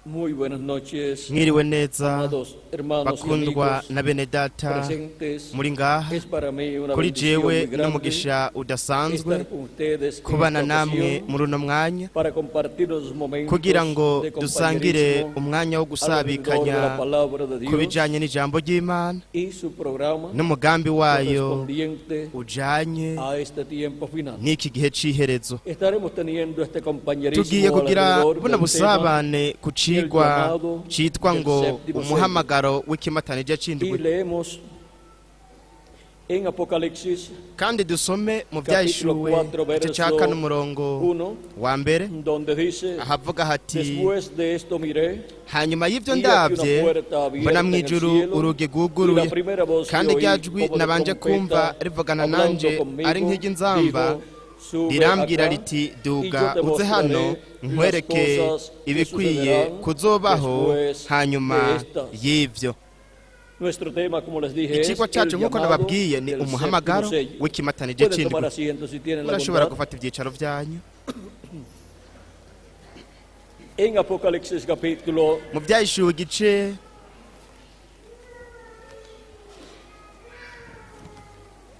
Muy buenas noches, Mwiriwe neza, amados hermanos y bakundwa amigos na bene data presentes. muri ngaha. Es para mí una Kuri bendición jewe muy grande n'umugisha udasanzwe estar con ustedes en kubana esta namwe ocasión muri uno mwanya para compartir los momentos kugira ngo de dusangire compañerismo umwanya wo alrededor de gusabikanya la palabra de ku Dios bijanye n'ijambo ry'Imana y su programa n'umugambi wayo correspondiente ujanye a este tiempo final. n'iki gihe c'iherezo. Estaremos teniendo este compañerismo Tugiye kugira alrededor buno del tema busabane ku cigwa citwa ngo umuhamagaro w'ikimatanije y c'indwi. Leemos en Apocalipsis Kandi dusome mu capítulo Vyahishuwe 4 igice ca verso 4 umurongo 1, wa mbere, donde dice: ahavuga hati: Después de esto miré Hanyuma y'ivyo y aquí una ndavye, puerta mbona abierta en el mw'ijuru cielo, urugi y rwuguruye, la primera voz que kandi oí rya jwi como de nabanje kumva trompeta rivugana hablando nanje ari conmigo nk'iry'inzamba dijo: Sube rirambwira acá riti: y Duga yo te uze hano, mostraré las nkwereke cosas que ibikwiye sucederán kuzobaho después hanyuma de estas. y'ivyo. Nuestro tema, como les dije, es Icigwa el cacu, nk'uko llamado nababwiye, ni del umuhamagaro séptimo sello. w'ikimatanije Pueden tomar c'indwi. asiento si tienen la Murashobora bondad. gufata ivyicaro vyanyu. En Apocalipsis capítulo Mu Vyahishuwe igice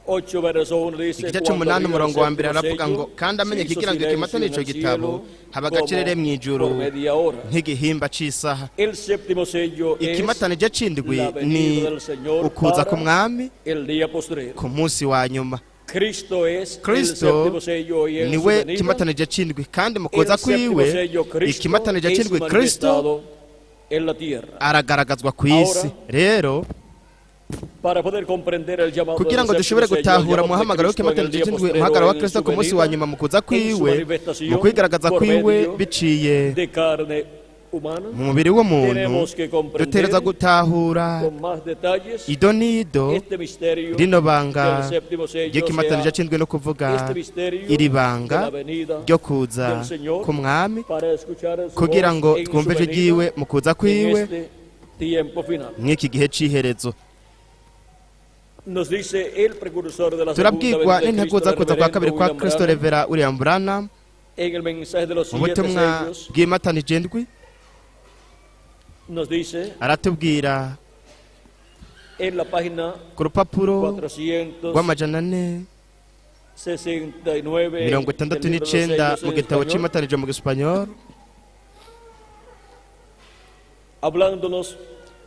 8 verso 1 dice: igice Cuando c'umunani abrió el umurongo wa mbere séptimo aravuga ngo: sello, Kandi se amenye hizo kugira ngo silencio ikimatane en ico el gitabo, cielo haba agacerere como mw'ijuru por media hora. nk'igihimba c'isaha. El séptimo sello es Ikimatanije c'indwi la ni venida del Señor ukuza para k'umwami el día postrero. ku munsi wa nyuma. Cristo es el Kristo séptimo sello y en su niwe venida, kimatanije c'indwi, kandi mu kuza el séptimo kwiwe sello Cristo ikimatanije es c'indwi Kristo manifestado en la tierra. aragaragazwa ku isi. Ahora, Rero para poder comprender el llamado kugira del ngo séptimo dushobore sello, el gutahura llamado de umuhamagaro Cristo en el w'ikimatanije día c'indwi, postrero, umuhamagaro wa en Kristo su ku munsi wa venida, nyuma mu kuza en su kwiwe, mu manifestación kwigaragaza por kwiwe medio biciye de carne humana, mu mubiri w'umuntu, tenemos que comprender dutegereza gutahura con más detalles ido n'ido este misterio rino banga del séptimo sello, ry'ikimatanije sea, c'indwi, no kuvuga este misterio iri de banga la venida ryo kuza del Señor k'umwami, para escuchar su kugira voz ngo en su twumve ijwi venida ryiwe mu kuza en kwiwe este tiempo final. mw'iki gihe c'iherezo. Nos dice el precursor de la segunda Turabwirwa venida de Cristo, n'integuza el kuza kwa reverendo kabiri kwa William Kristo, Branham, Revera William Branham, en el mensaje de los mu siete butumwa sellos, bw'imatanije indwi, nos dice aratubwira en la página ku rupapuro 469 rw'amajana ane mirongo itandatu del libro de los n'icenda sellos mu en gitabo español, c'imatanije mu gisipanyol, hablándonos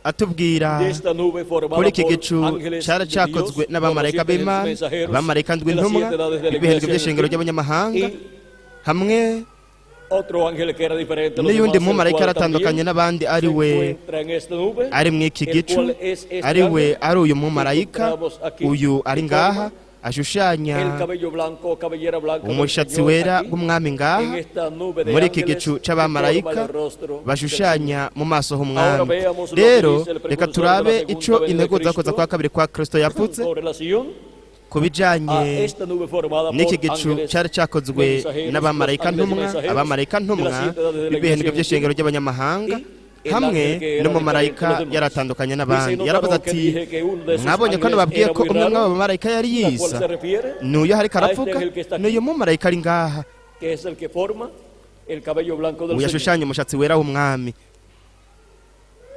atubwira de esta nube formada kuri iki por gicu ángeles cari de cakozwe Dios, n'abamarayika como siete b'Imana, mensajeros abamarayika ndwi de las intumwa siete edades de la b'ibihembwe iglesia by'ishengero gentil, ry'abanyamahanga, y hamwe otro ángel que era diferente a los n'uyundi demás, el mumarayika cual aratandukanye también n'abandi, ari se we encuentra en esta nube, ari mw'iki el gicu, cual es este ari we ángel ari uyu que mumarayika encontramos aquí, uyu ari que ngaha forma ashushanya el cabello blanco, cabellera blanca del umushatsi Señor wera aquí, w'umwami en ngaha esta nube de muri iki ángeles gicu que forma c'abamarayika el rostro del Señor. bashushanya mu maso Ahora h'umwami. veamos lo que Rero dice el reka precursor de la turabe segunda ico venida de integuza kuza Cristo kwa kabiri kwa Kristo yapfutse con relación ku a bijanye esta nube formada por n'iki gicu ángeles cari cakozwe mensajeros, los n'abamarayika ángeles ntumwa, mensajeros abamarayika de las ntumwa siete edades de la b'ibihembwe iglesia by'ishengero gentil ry'abanyamahanga, y el hamwe ángel que era n'umumarayika diferente a los demás. yaratandukanye Dice: n'abandi. Yaravuze Notaron que ati: dije que uno de esos Mwabonye ko ángeles nababwiye era ko muy umwe raro, mw'abo bamarayika yari la cual yisa. se refiere N'uyu ariko a este aravuga, ángel que está aquí, n'uyu mumarayika ari ngaha, que es el que forma el cabello blanco del uyu Señor. ashushanya umushatsi wera w'umwami.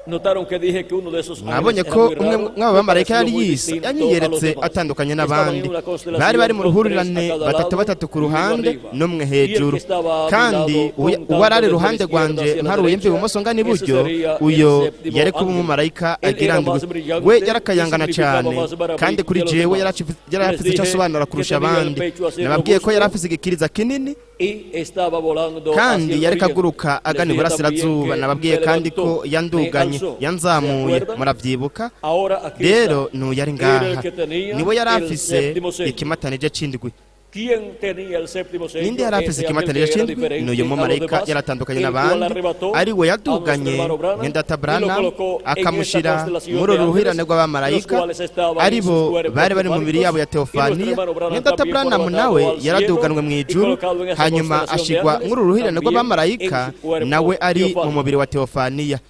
Notaron que dije que uno de esos Mwabonye ángeles era ko muy umwe raro, mw'abo me bamarayika pareció yari muy yisa, distinto a los yanyiyeretse demás. atandukanye Estaban en n'abandi. una Bari constelación bari mu con tres a ruhurirane, cada batatu lado batatu ku y uno ruhande arriba. n'umwe Y el que hejuru, estaba a mi kandi lado uwo ari contando desde la iruhande izquierda rwanje hacia la mparuye mva derecha, ibumoso ngana ese iburyo, sería el uyo séptimo yari kuba ángel. umumarayika Él agira era ndwi. más We brillante y yarakayangana significaba cyane, más kandi maravilla kuri que los jewe demás. yari Les afise icyo dije asobanura que kurusha tenía el abandi. pecho así Nababwiye ko yari robusto afise igikiriza kinini y estaba volando hacia kandi el yariko oriente. aguruka Les agana dije también iburasirazuba. que Nababwiye me kandi ko levantó, me yanduganye, alzó. ¿Se yanzamuye. acuerdan? Muravyibuka? Ahora aquí Rero está. n'uyu ari Era el ngaha que tenía niwe yari el afise séptimo sello. ikimatanije c'indwi. ¿Quién tenía el séptimo sello? Ninde yari afise Ese ángel ikimatanije que era c'indwi? diferente N'uyu a los mumarayika demás, yaratandukanye el cual n'abandi, arrebató ari we a nuestro yaduganye hermano Branham mwendata y lo Branham colocó en esta akamushira constelación muri de uru ruhurirane ángeles, los rw'abamarayika, cuales estaban en ari sus bo cuerpos bari bari mu mibiri yabo ya teofánicos, y nuestro teofaniya. hermano Branham Mwendata también fue Branham arrebatado nawe al cielo yaraduganwe mu y ijuru, colocado en esta hanyuma constelación de ashigwa ángeles muri uru ruhurirane también en rw'abamarayika, su cuerpo nawe ari mu teofánico. mubiri wa teofaniya.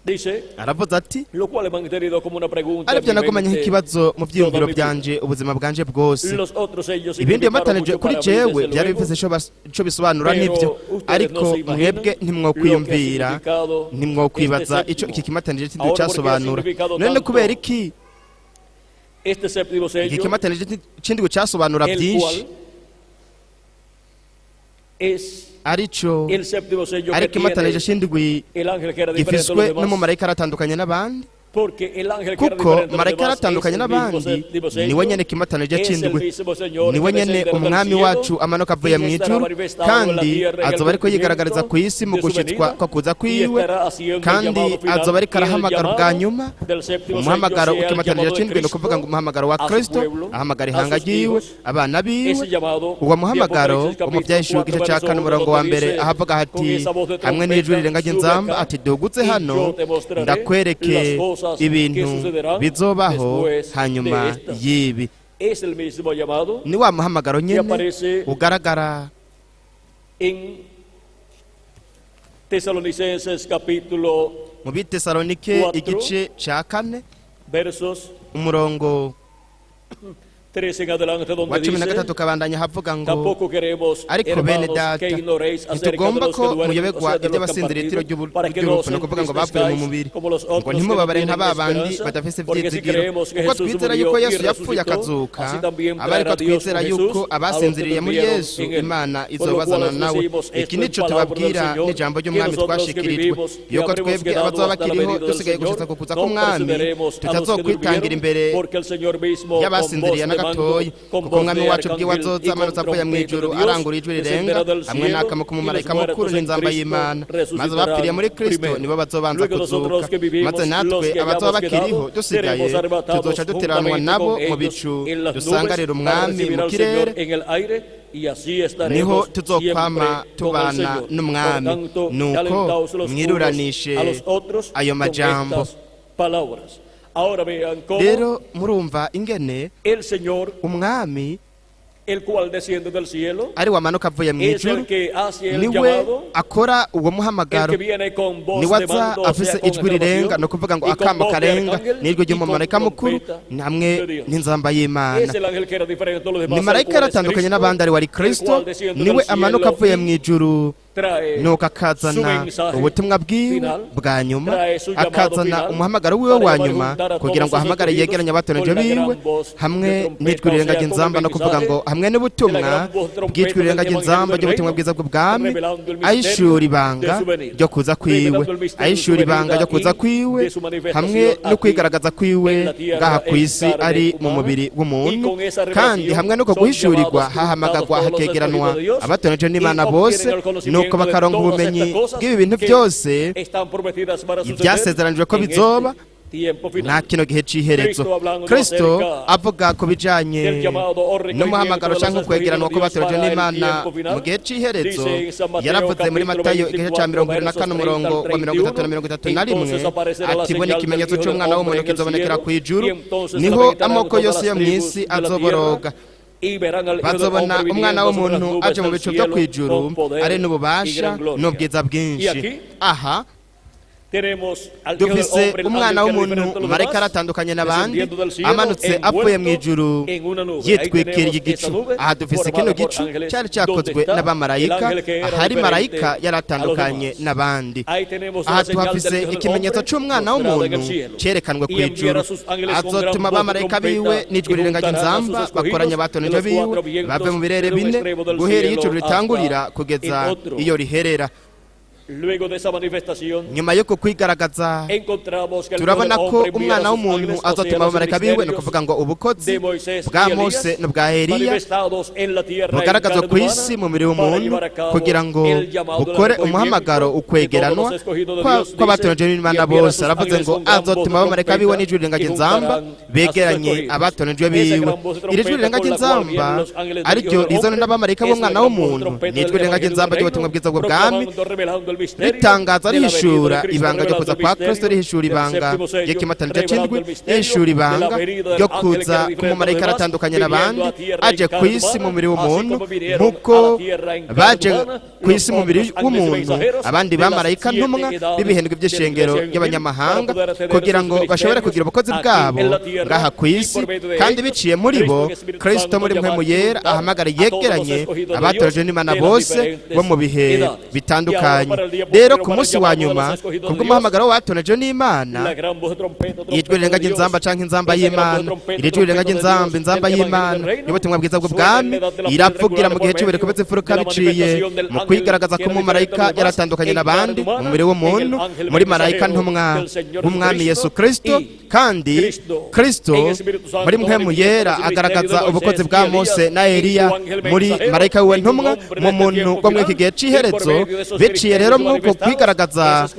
Dice, Aravuze ati lo cual he mantenido como una pregunta en aribyo mi nagumanye mente nk'ikibazo mu byiyumviro toda mi vida. byanje ubuzima bwanje bwose. Los otros sellos Ibindi significaron bimatanije mucho kuri para mí, jewe desde byari luego, bifise ico bisobanura pero nibyo ustedes ariko no se imaginan mwebwe lo que ha ntimwokwiyumvira significado ntimwokwibaza este ico séptimo. iki kimatanije c'indwi Ahora, ¿por qué ha casobanura. significado None tanto kubera iki este séptimo iki sello, kimatanije c'indwi casobanura el byinshi cual es arico el séptimo sello que ariko ikimatanije tiene c'indwi el ángel que era diferente a los gifiswe demás? n'umumarayika aratandukanye n'abandi? Porque el ángel que era Kuko diferente a los marayika demás es aratandukanye el mismo n'abandi séptimo sello, niwe nyene kimatanije es el c'indwi mismo Señor niwe que nyene descenderá del umwami cielo wacu amanuka avuye y mu se estará ijuru manifestado en la kandi tierra en el azoba ariko yigaragariza ku cumplimiento isi mu de su gushitswa venida ko kuza y kwiwe estará haciendo el kandi llamado final. azoba ariko Y el arahamagara ubwa llamado nyuma del séptimo sello umuhamagaro sea el w'ikimatanije llamado de c'indwi ni ukuvuga ngo Cristo umuhamagaro wa a su Kristo pueblo, ahamagara a ihanga sus ryiwe hijos. abana biwe Ese llamado uwo de muhamagaro Apocalipsis wo mu Vyahishuwe capítulo igice 4 ca verso kane 1 umurongo wa donde mbere dice ahavuga con hati esa voz de hamwe n'ijwi trompeta, rirenga sube ry'inzamba acá ati dugutse y hano yo te mostraré ndakwereke las cosas que ibintu sucederán bizobaho después de hanyuma estas. y'ibi. Es el mismo llamado Ni wa muhamagaro que nyene aparece ugaragara en Tesalonicenses capítulo mu Bitesalonike 4 igice ca kane versos umurongo 3 en adelante wa donde cumi na dice gatatu kabandanya havuga ngo tampoco queremos, ariko bene hermanos, data que ignoréis acerca de ntitugomba los ko que duermen, o muyobegwa sea, de los que han iby'abasinzira itiro partido, para que no ry'urupfu os ni ukuvuga ngo bapfuye mu entristezcáis mubiri como los ngo otros que no ntimubabare tienen nka ba bandi esperanza, badafise porque si ivyizigiro creemos que kuko Jesús twizera murió yuko y Yesu yapfuye resucitó, akazuka así también aba ariko traerá Dios twizera con yuko Jesús a los que abasinziriye muri durmieron Yesu en él. Imana Por lo cual izobazana os nawe. decimos Iki esto en nico palabra del tubabwira Señor, n'ijambo que ry'umwami nosotros que twashikirijwe vivimos, que yuko habremos twebwe quedado abazoba hasta la bakiriho venida del dusigaye Señor, gushitsa ku kuza no k'umwami precederemos a los que tutazokwitangira durmieron, imbere porque el Señor mismo con voz y'abasinziriye na de mando, gatoyi con kuko voz umwami de wacu ubwiwe arcángel azoza y amanutse con avuye mu trompeta ijuru de Dios, arangura ijwi rirenga descenderá del hamwe cielo n'akamo y los k'umumarayika mukuru muertos en n'inzamba Cristo y'Imana maze resucitarán abapfiriye muri Kristo primero. nibo bazobanza Luego nosotros kuzuka que vivimos, maze natwe los que abazoba hayamos bakiriho quedado, dusigaye seremos arrebatados tuzoca duteranwa juntamente nabo con mu ellos bicu en las nubes dusanganira para umwami recibir mu al Señor kirere en el aire y así niho estaremos tuzokwama siempre con el tubana Señor. Por n'umwami. tanto, Nuko alentaos los unos mwiruranishe a los otros ayo con majambo. estas palabras. Ahora vean cómo Rero murumva ingene el Señor, umwami el cual desciende del cielo, ari wamanuka avuye mu es ijuru el que hace el niwe llamado, akora uwo el muhamagaro que viene con voz niwe de aza mando, o sea, afise con ijwi rirenga aclamación, ni ukuvuga ngo y con akamo voz de karenga arcángel n'ijwi y con ry'umumarayika mukuru trompeta hamwe de Dios. n'inzamba y'Imana. Es el ángel que era diferente a todos los demás, Ni el marayika cual es yaratandukanye Cristo, n'abandi ari wari el Kristo cual desciende niwe del amanuka cielo avuye y mu ijuru trae nuko su akazana mensaje ubutumwa bwiwe final, bwa nyuma trae su llamado akazana final umuhamagaro wiwe para wa llamar y nyuma juntar a kugira todos ngo sus ahamagare escogidos yegeranye abatoranyije con la biwe gran voz de hamwe trompeta, n'ijwi o rirenga sea, con el ry'inzamba no kuvuga mensaje ngo hamwe de la n'ubutumwa gran voz de bw'ijwi trompeta del rirenga evangelio ry'inzamba del ry'ubutumwa reino, bwiza bw'ubwami revelando el misterio ahishura de ibanga su venida, ryo kuza kwiwe revelando el misterio de su ahishura ibanga venida ryo kuza y kwiwe de su manifestación hamwe no aquí kwigaragaza kwiwe en la tierra ngaha ku en isi carne ari mu humana. mubiri Y w'umuntu con esa kandi revelación hamwe n'uko son guhishurirwa llamados y juntados hahamagagwa todos los hakegeranwa escogidos de Dios abatoranyije y n'Imana obtienen bose el conocimiento nuko de bakaronka todas ubumenyi estas cosas bw'ibi bintu que byose están prometidas para suceder ibyasezeranijwe ko en bizoba este tiempo nta final. kino gihe c'iherezo. Kristo hablando Kristo acerca avuga ku bijanye del llamado o recogimiento n'umuhamagaro de los canke escogidos ukwegeranwa de Dios kw'abatoranyije para el n'Imana tiempo final. mu gihe c'iherezo Dice en San Mateo yaravuze muri capítulo Matayo igice ca 24 24 versos umurongo 30 al wa 30 na 31, 31 entonces aparecerá la ati bona señal del ikimenyetso Hijo del c'umwana Hombre w'umuntu en el kizobonekera cielo, kw'ijuru y entonces niho lamentarán amoko todas yose las yo tribus mw'isi de la azoboroga tierra y verán al Hijo del bazobona Hombre umwana viniendo sobre las w'umuntu nubes aje mu del bicu vyo cielo kw'ijuru con poder ari y n'ububasha gran gloria. n'ubwiza Y bwinshi. aquí Aha tenemos al Hijo del dufise Hombre, el umwana ángel que era w'umuntu diferente a los marayika demás, aratandukanye n'abandi descendiendo del cielo, amanutse avuye mu envuelto ijuru en una nube. Ahí yitwikiriye tenemos esa igicu. nube Aha dufise kino formada por gicu ángeles, cyari donde cyakozwe está el n'abamarayika ángel que era ahari marayika diferente a los yaratandukanye demás. n'abandi. Ahí tenemos Aha la señal del tuhafise Hijo del ikimenyetso Hombre c'umwana mostrada en el w'umuntu cielo. cerekanwe Y kw'ijuru enviará sus ángeles con gran azotuma voz de abamarayika biwe trompeta n'ijwi y rirenga juntará a sus ry'inzamba bakoranye escogidos de abatoranyije los biwe cuatro vientos bave mu birere desde un bine extremo del guhera iyo cielo ijuru ritangurira hasta kugeza el otro. iyo riherera. Luego de esa manifestación Nyuma yo kukwigaragaza encontramos que el Hijo del turabona ko Hombre enviará umwana sus w'umuntu ángeles, o sea, azotuma los abamarayika biwe ni ministerios ukuvuga ngo ubukozi de Moisés bwa y Elías Mose n'ubwa Eliya manifestados en la tierra en bugaragazwa carne ku isi humana mu mubiri para w'umuntu llevar a cabo kugira ngo el llamado del bukore umuhamagaro recogimiento de todos ukwegeranwa los escogidos de Dios, dice, kw'abatoranyije y n'Imana enviará bose sus aravuze ángeles ngo con gran voz de azotuma abamarayika biwe trompeta n'ijwi rirenga y ry'inzamba juntarán a sus begeranye escogidos. abatoranyije Esa biwe. gran voz de Iri jwi trompeta rirenga con la cual ry'inzamba vienen los ángeles del ariryo Hijo del rizana Hombre n'abamarayika es la b'umwana gran voz de w'umuntu trompeta ni ijwi del rirenga Evangelio ry'inzamba del ry'ubutumwa Reino, bwiza bw'ubwami proclamando, revelando el Ritangaza, rihishura ibanga ryo kuza kwa Kristo, rihishura ibanga ry'ikimataniro c'indwi, rihishura ibanga ryo kuza k'umumarayika aratandukanye n'abandi, aje ku isi mu mubiri w'umuntu, nk'uko baje ku isi mu mubiri w'umuntu abandi bamarayika ntumwa b'ibihindwe by'ishengero ry'abanyamahanga, kugira ngo bashobore kugira ubukozi bwabo ngaha ku isi. Kandi biciye muri bo, Kristo muri Mpwemu Yera ahamagara yegeranye abatorejwe n'Imana bose bo mu bihe bitandukanye. Rero ku munsi wa nyuma, kubw'umuhamagaro w'abatorejwe n'Imana, ijwi rirenga ry'inzamba canke inzamba y'Imana, iri jwi rirenga ry'inzamba, inzamba y'Imana y'ubutumwa bwiza bw'ubwami, iravugira mu gihe cy'ibuye rikomeza imfuruka, biciye mu kwigaragaza ko umumarayika yaratandukanye n'abandi mu mubiri w'umuntu muri marayika ntumwa w'Umwami Yesu Kristo. Kandi Kristo muri Mpwemu Yera agaragaza ubukozi bwa Mose na Eliya muri marayika wiwe ntumwa mu muntu bwo muri iki gihe c'iherezo. Biciye rero mw'uko kwigaragaza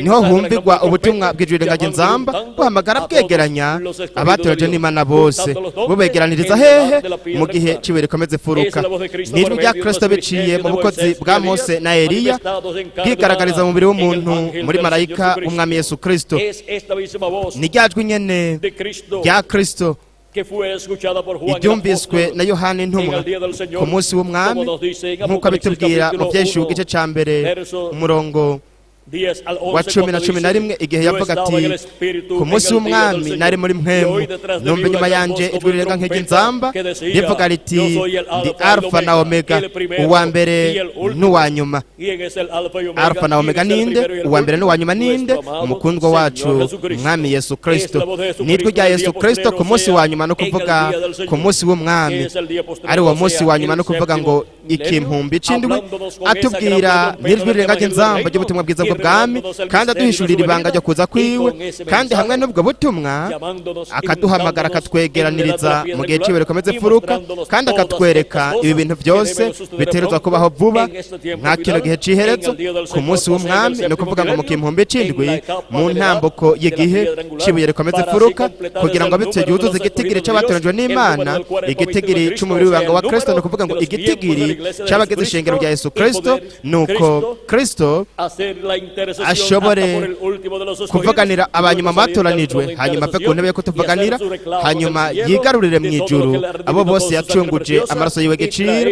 niho humvigwa ubutumwa bw'ijwi rirenga inzamba, buhamagara bwegeranya abatorejwe n'Imana bose. Bubegeraniriza hehe? Mu gihe c'ibuye rikomeza imfuruka. N'ijwi rya Kristo biciye mu bukozi bwa Mose na Eliya, bwigaragariza mu mubiri w'umuntu muri marayika w'Umwami Yesu Kristo. Ni rya jwi nyene rya Kristo iryumviswe na Yohani intumwa ku munsi w'Umwami, nk'uko abitubwira mu Byahishuwe igice ca mbere, umurongo wa 10 na 11, igihe yavuga ati: "Ku munsi w'Umwami nari muri Mpwemu, numva inyuma yanje ijwi rirenga nk'iry'inzamba rivuga riti: Ndi Alfa na Omega, uwa mbere n'uwa nyuma." Alfa na Omega ninde? Uwa mbere n'uwa nyuma ninde? Umukundwa wacu Umwami Yesu Kristo. Nijwi rya Yesu Kristo ku munsi wa nyuma, no kuvuga ku munsi w'Umwami, ari uwo munsi wa nyuma, no kuvuga ngo ikimpumbi c'indwi, atubwira n'ijwi rirenga ry'inzamba ry'ubutumwa bwiza bw'ubwami, kandi aduhishurira ibanga ryo kuza kwiwe. Kandi hamwe n'ubwo butumwa akaduhamagara, akatwegeraniriza mu gihe cy'ibuye rikomeze imfuruka, kandi akatwereka ibi bintu byose biterezwa kubaho vuba nka kino gihe c'iherezo, ku munsi w'Umwami, ni ukuvuga ngo mu kimpumbi c'indwi, mu ntambuko y'igihe c'ibuye rikomeze imfuruka, kugira ngo bityo yuzuze igitigiri c'abatoranyijwe n'Imana, igitigiri c'umubiri w'ibanga wa Kristo, ni ukuvuga ngo igitigiri c'abagize ishengero rya Yesu Kristo. Nuko Kristo ashobore kuvuganira abanyuma batoranijwe, hanyuma ave ku ntebe yo kutuvuganira, hanyuma yigarurire mu ijuru abo bose yacunguje amaraso yiwe giciro,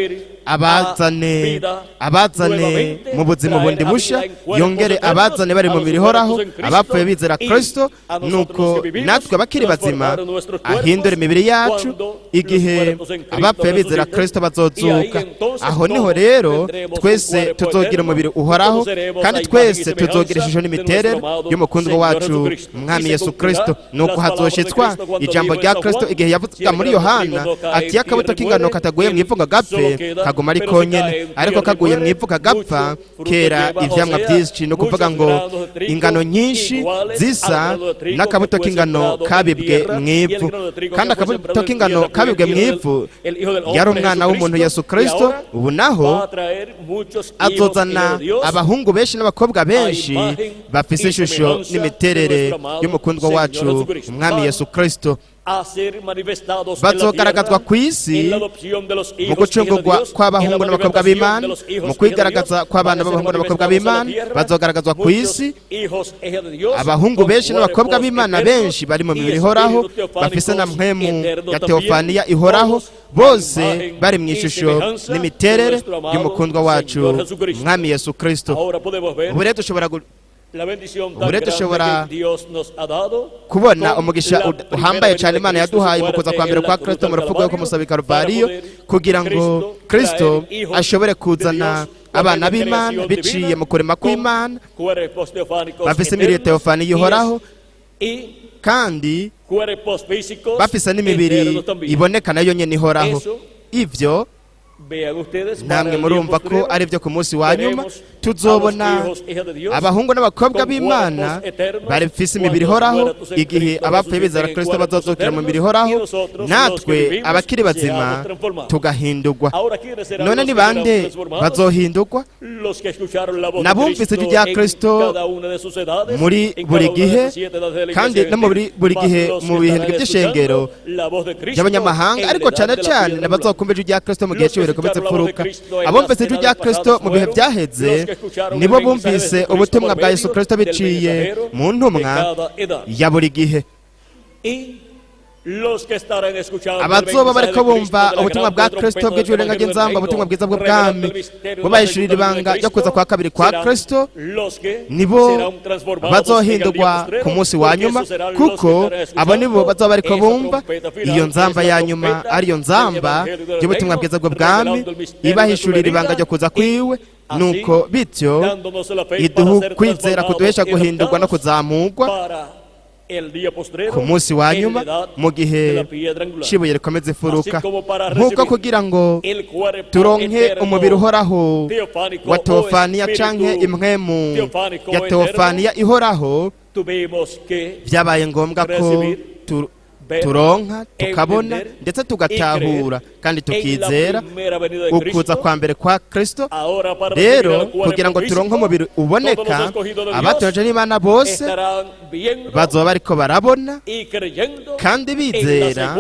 abazane mu buzima bundi busha, yongere abazane bari mu mibiri ihoraho, abapfuye bizera Kristo. Nuko natwe abakiri bazima ahindura imibiri yacu igihe abapfuye bizera Kristo bazozuka. Aho niho rero twese tuzogira umubiri uhoraho, kandi twese tuzogira ishusho n'imiterere y'umukundwa wacu Umwami Yesu Kristo. Nuko hazoshitswa ijambo rya Kristo igihe yavuga muri Yohana ati: "Akabuto k'ingano kataguye mu ivu ngo gapfe kaguma ari konyene, ariko kaguye mu ivu kagapfa kera ivyamwa vyinshi." Ni ukuvuga ngo ingano nyinshi zisa n'akabuto k'ingano kabibwe mu ivu. Kandi akabuto k'ingano kabibwe mu ivu yari umwana w'umuntu Yesu Kristo. Ubu naho azozana abahungu benshi n'abakobwa benshi bafise ishusho n'imiterere y'umukundwa wacu Umwami Yesu Kristo. Bazogaragazwa ku isi mu gucungurwa kw'abahungu n'abakobwa b'Imana, mu kwigaragaza kw'abana b'abahungu n'abakobwa b'Imana. Bazogaragazwa ku isi abahungu benshi n'abakobwa b'Imana benshi bari mu mibiri ihoraho, bafise na mpwemu ya teofaniya ihoraho, bose bari mu ishusho n'imiterere y'umukundwa wacu Umwami Yesu Kristo. Ubu rero dushobora kubona umugisha uhambaye cyane Imana yaduhaye mu kuza kwa mbere kwa Kristo, mu rupfu rwe ku musaraba i Karuvariyo, kugira ngo Kristo ashobore kuzana abana b'Imana biciye mu kurema kw'Imana, bafise imibiri ya teofani ihoraho, kandi bafise n'imibiri iboneka nayo nyene ihoraho. Ivyo namwe murumva ko ari byo ku munsi wa nyuma tuzobona abahungu n'abakobwa b'Imana bafise imibiri ihoraho, igihe abapfuye bizera Kristo bazozukira mu mibiri ihoraho, natwe abakiri bazima tugahindurwa. None ni bande bazohindurwa? Nabumvise ijwi rya Kristo muri buri gihe, kandi no muri buri gihe mu bihindwe by'ishengero by'abanyamahanga, ariko cyane cyane n'abazokumva ijwi rya Kristo mu gihe cy'ibihe. rikomeza imfuruka. Abumvise ijwi rya Kristo mu bihe byaheze nibo bumvise ubutumwa bwa Yesu Kristo biciye mu ntumwa ya buri gihe. Abazoba bariko bumva ubutumwa bwa Kristo bw'ijwi rirenga ry'inzamba, ubutumwa bwiza bw'ubwami bubahishurira ibanga ryo kuza kwa kabiri kwa Kristo, nibo bazohindurwa ku munsi wa nyuma, kuko abo nibo bazoba bariko bumva iyo nzamba ya nyuma, ariyo nzamba y'ubutumwa bwiza bw'ubwami ibahishurira ibanga ryo kuza kwiwe. Nuko bityo iduha kwizera kuduhesha guhindurwa no kuzamurwa ku munsi wa nyuma mu gihe cibuye rikomeza imfuruka. Nk'uko kugira ngo turonke umubiri uhoraho wa teofaniya canke impwemu ya teofaniya ihoraho, byabaye ngombwa ko turonka, tukabona, ndetse tugatahura kandi tukizera ukuza kwa mbere kwa Kristo. Rero kugira ngo turonke umubiri uboneka, abatoje n'Imana bose bazoba bariko barabona kandi bizera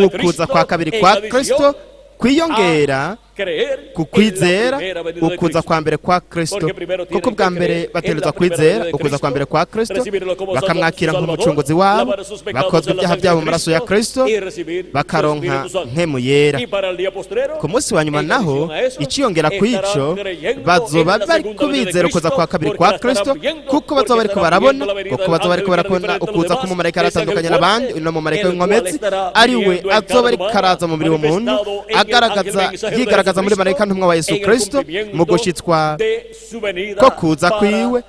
ukuza kwa kabiri kwa Kristo, kwiyongera ku kwizera ukuza kwa mbere kwa Kristo, kuko ubwa mbere bategerezwa kwizera ukuza kwa mbere kwa Kristo, bakamwakira nk'umucunguzi wabo, bakozwa ibyaha byabo mu maraso ya Kristo, bakaronka mpemu yera. Ku munsi wa nyuma naho, iciyongera ku ico, bazoba bari kubizera ukuza kwa kabiri kwa Kristo, kuko bazoba bariko barabona, kuko bazoba bariko barakubona ukuza k'umumarayika aratandukanye n'abandi, uno mumarayika w'inkomezi ari we azoba ariko araza mu mubiri w'umuntu, agaragaza, yigaragaza muri marayika ntumwa wa Yesu Kristo mu gushitswa ko kuza kwiwe,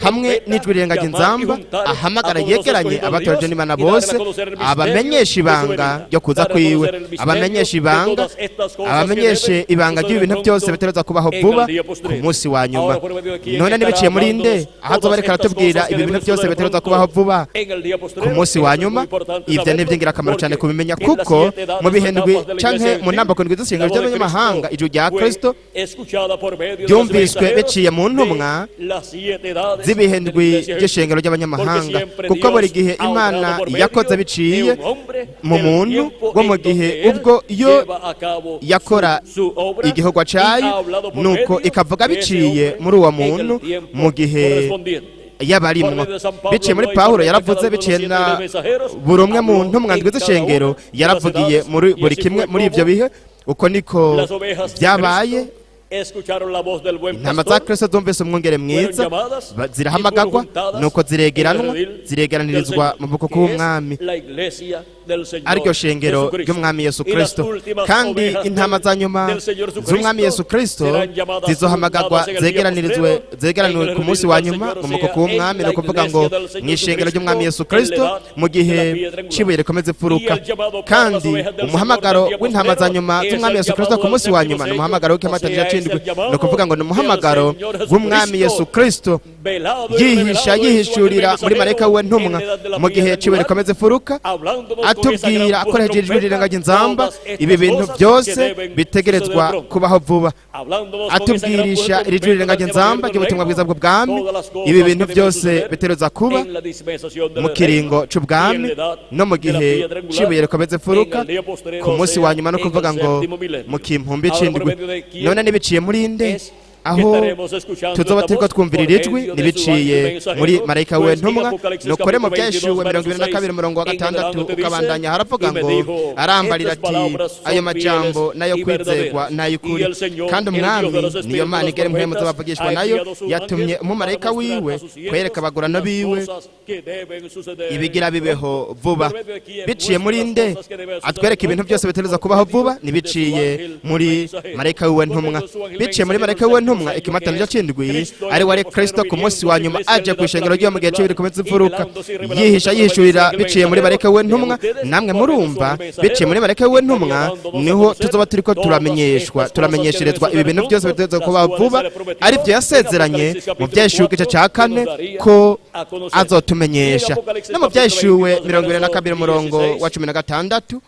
hamwe n'ijwi rirenga inzamba ahamagara yegeranye abatoje n'Imana bose, abamenyesha ibanga ryo kuza kwiwe, abamenyesha ibanga, abamenyeshe ibanga ry'ibi bintu byose bitereza kubaho vuba ku munsi wa nyuma. None nibiciye muri nde aho azoba ariko aratubwira ibi bintu byose bitereza kubaho vuba ku munsi wa nyuma? Ibyo ni iby'ingirakamaro cyane kubimenya, kuko mu bihe ndwi canke mu ntambako ndwi z'ishingiro ry'abanyamahanga, ijwi rya Kristo ryumviswe biciye mu ntumwa z'ibihe ndwi by'ishengero ry'abanyamahanga, kuko buri gihe Imana yakoze biciye mu muntu wo mu gihe ubwo yo yakora igikorwa cayo, nuko ikavuga biciye muri uwo muntu mu gihe y'abarimwo. Biciye muri Pawulo yaravuze, biciye na buri umwe mu ntumwa ndwi z'ishengero yaravugiye muri buri kimwe muri ibyo bihe. Uko niko byabaye. Intama za Kristo zumvise umwungere mwiza, zirahamagagwa, nuko ziregeranwa, ziregeranirizwa mu bwoko bw'umwami, ariryo shengero ry'umwami Yesu Kristo. Kandi intama za nyuma z'umwami Yesu Kristo zizohamagagwa, zegeranirizwe, zegeraniwe ku munsi wa nyuma mu mukoko w'umwami, ni ukuvuga ngo mu ishengero ry'umwami Yesu Kristo mu gihe cibuye rikomeza imfuruka. Kandi umuhamagaro w'intama za nyuma z'umwami Yesu Kristo ku munsi wa nyuma ni umuhamagaro w'ikimatanya c'indwi, ni ukuvuga ngo ni umuhamagaro w'umwami Yesu Kristo yihisha, yihishurira muri marayika we ntumwa mu gihe cibuye rikomeza imfuruka, atubwira akoresheje ijwi rirenga inzamba ibi bintu byose bitegerezwa kubaho vuba, atubwirisha iri jwi rirenga inzamba ry'ubutumwa bwiza bw'ubwami ibi bintu byose bitegerezwa kuba mu kiringo c'ubwami no mu gihe cibuye rikomeza imfuruka ku munsi wa nyuma, no kuvuga ngo mu kimpumbi c'indwi. None nibiciye muri nde aho tuzoba turiko twumvirira ijwi? Nibiciye muri marayika we ntumwa. Nukore mu Byahishuwe 22 umurongo wa 6 ukabandanya, haravuga ngo: "Arambarira ati: 'Ayo majambo nayo kwizegwa n'ay'ukuri, kandi umwami niyo Mana igera impwemu z'abavugishwa nayo yatumye umumarayika wiwe kwereka abagurano biwe ibigira bibeho vuba.'" Biciye muri nde atwereka ibintu byose bitereza kubaho vuba? Nibiciye muri marayika wiwe ntumwa. Biciye muri marayika wiwe ntumwa ikimatanije c'indwi, ari wari Kristo ku munsi wa nyuma aje ku ishengero ryo mu gihe c'ibiri komeza imfuruka, yihisha, yihishurira biciye muri marayika wiwe ntumwa. Namwe murumva, biciye muri marayika wiwe ntumwa niho tuzoba turiko turamenyeshwa, turamenyesherezwa ibi bintu byose bitereza kubaho vuba, aribyo yasezeranye mu Byahishuwe igice ca 4 ko azotumenyesha. No mu Byahishuwe 22 umurongo wa 16,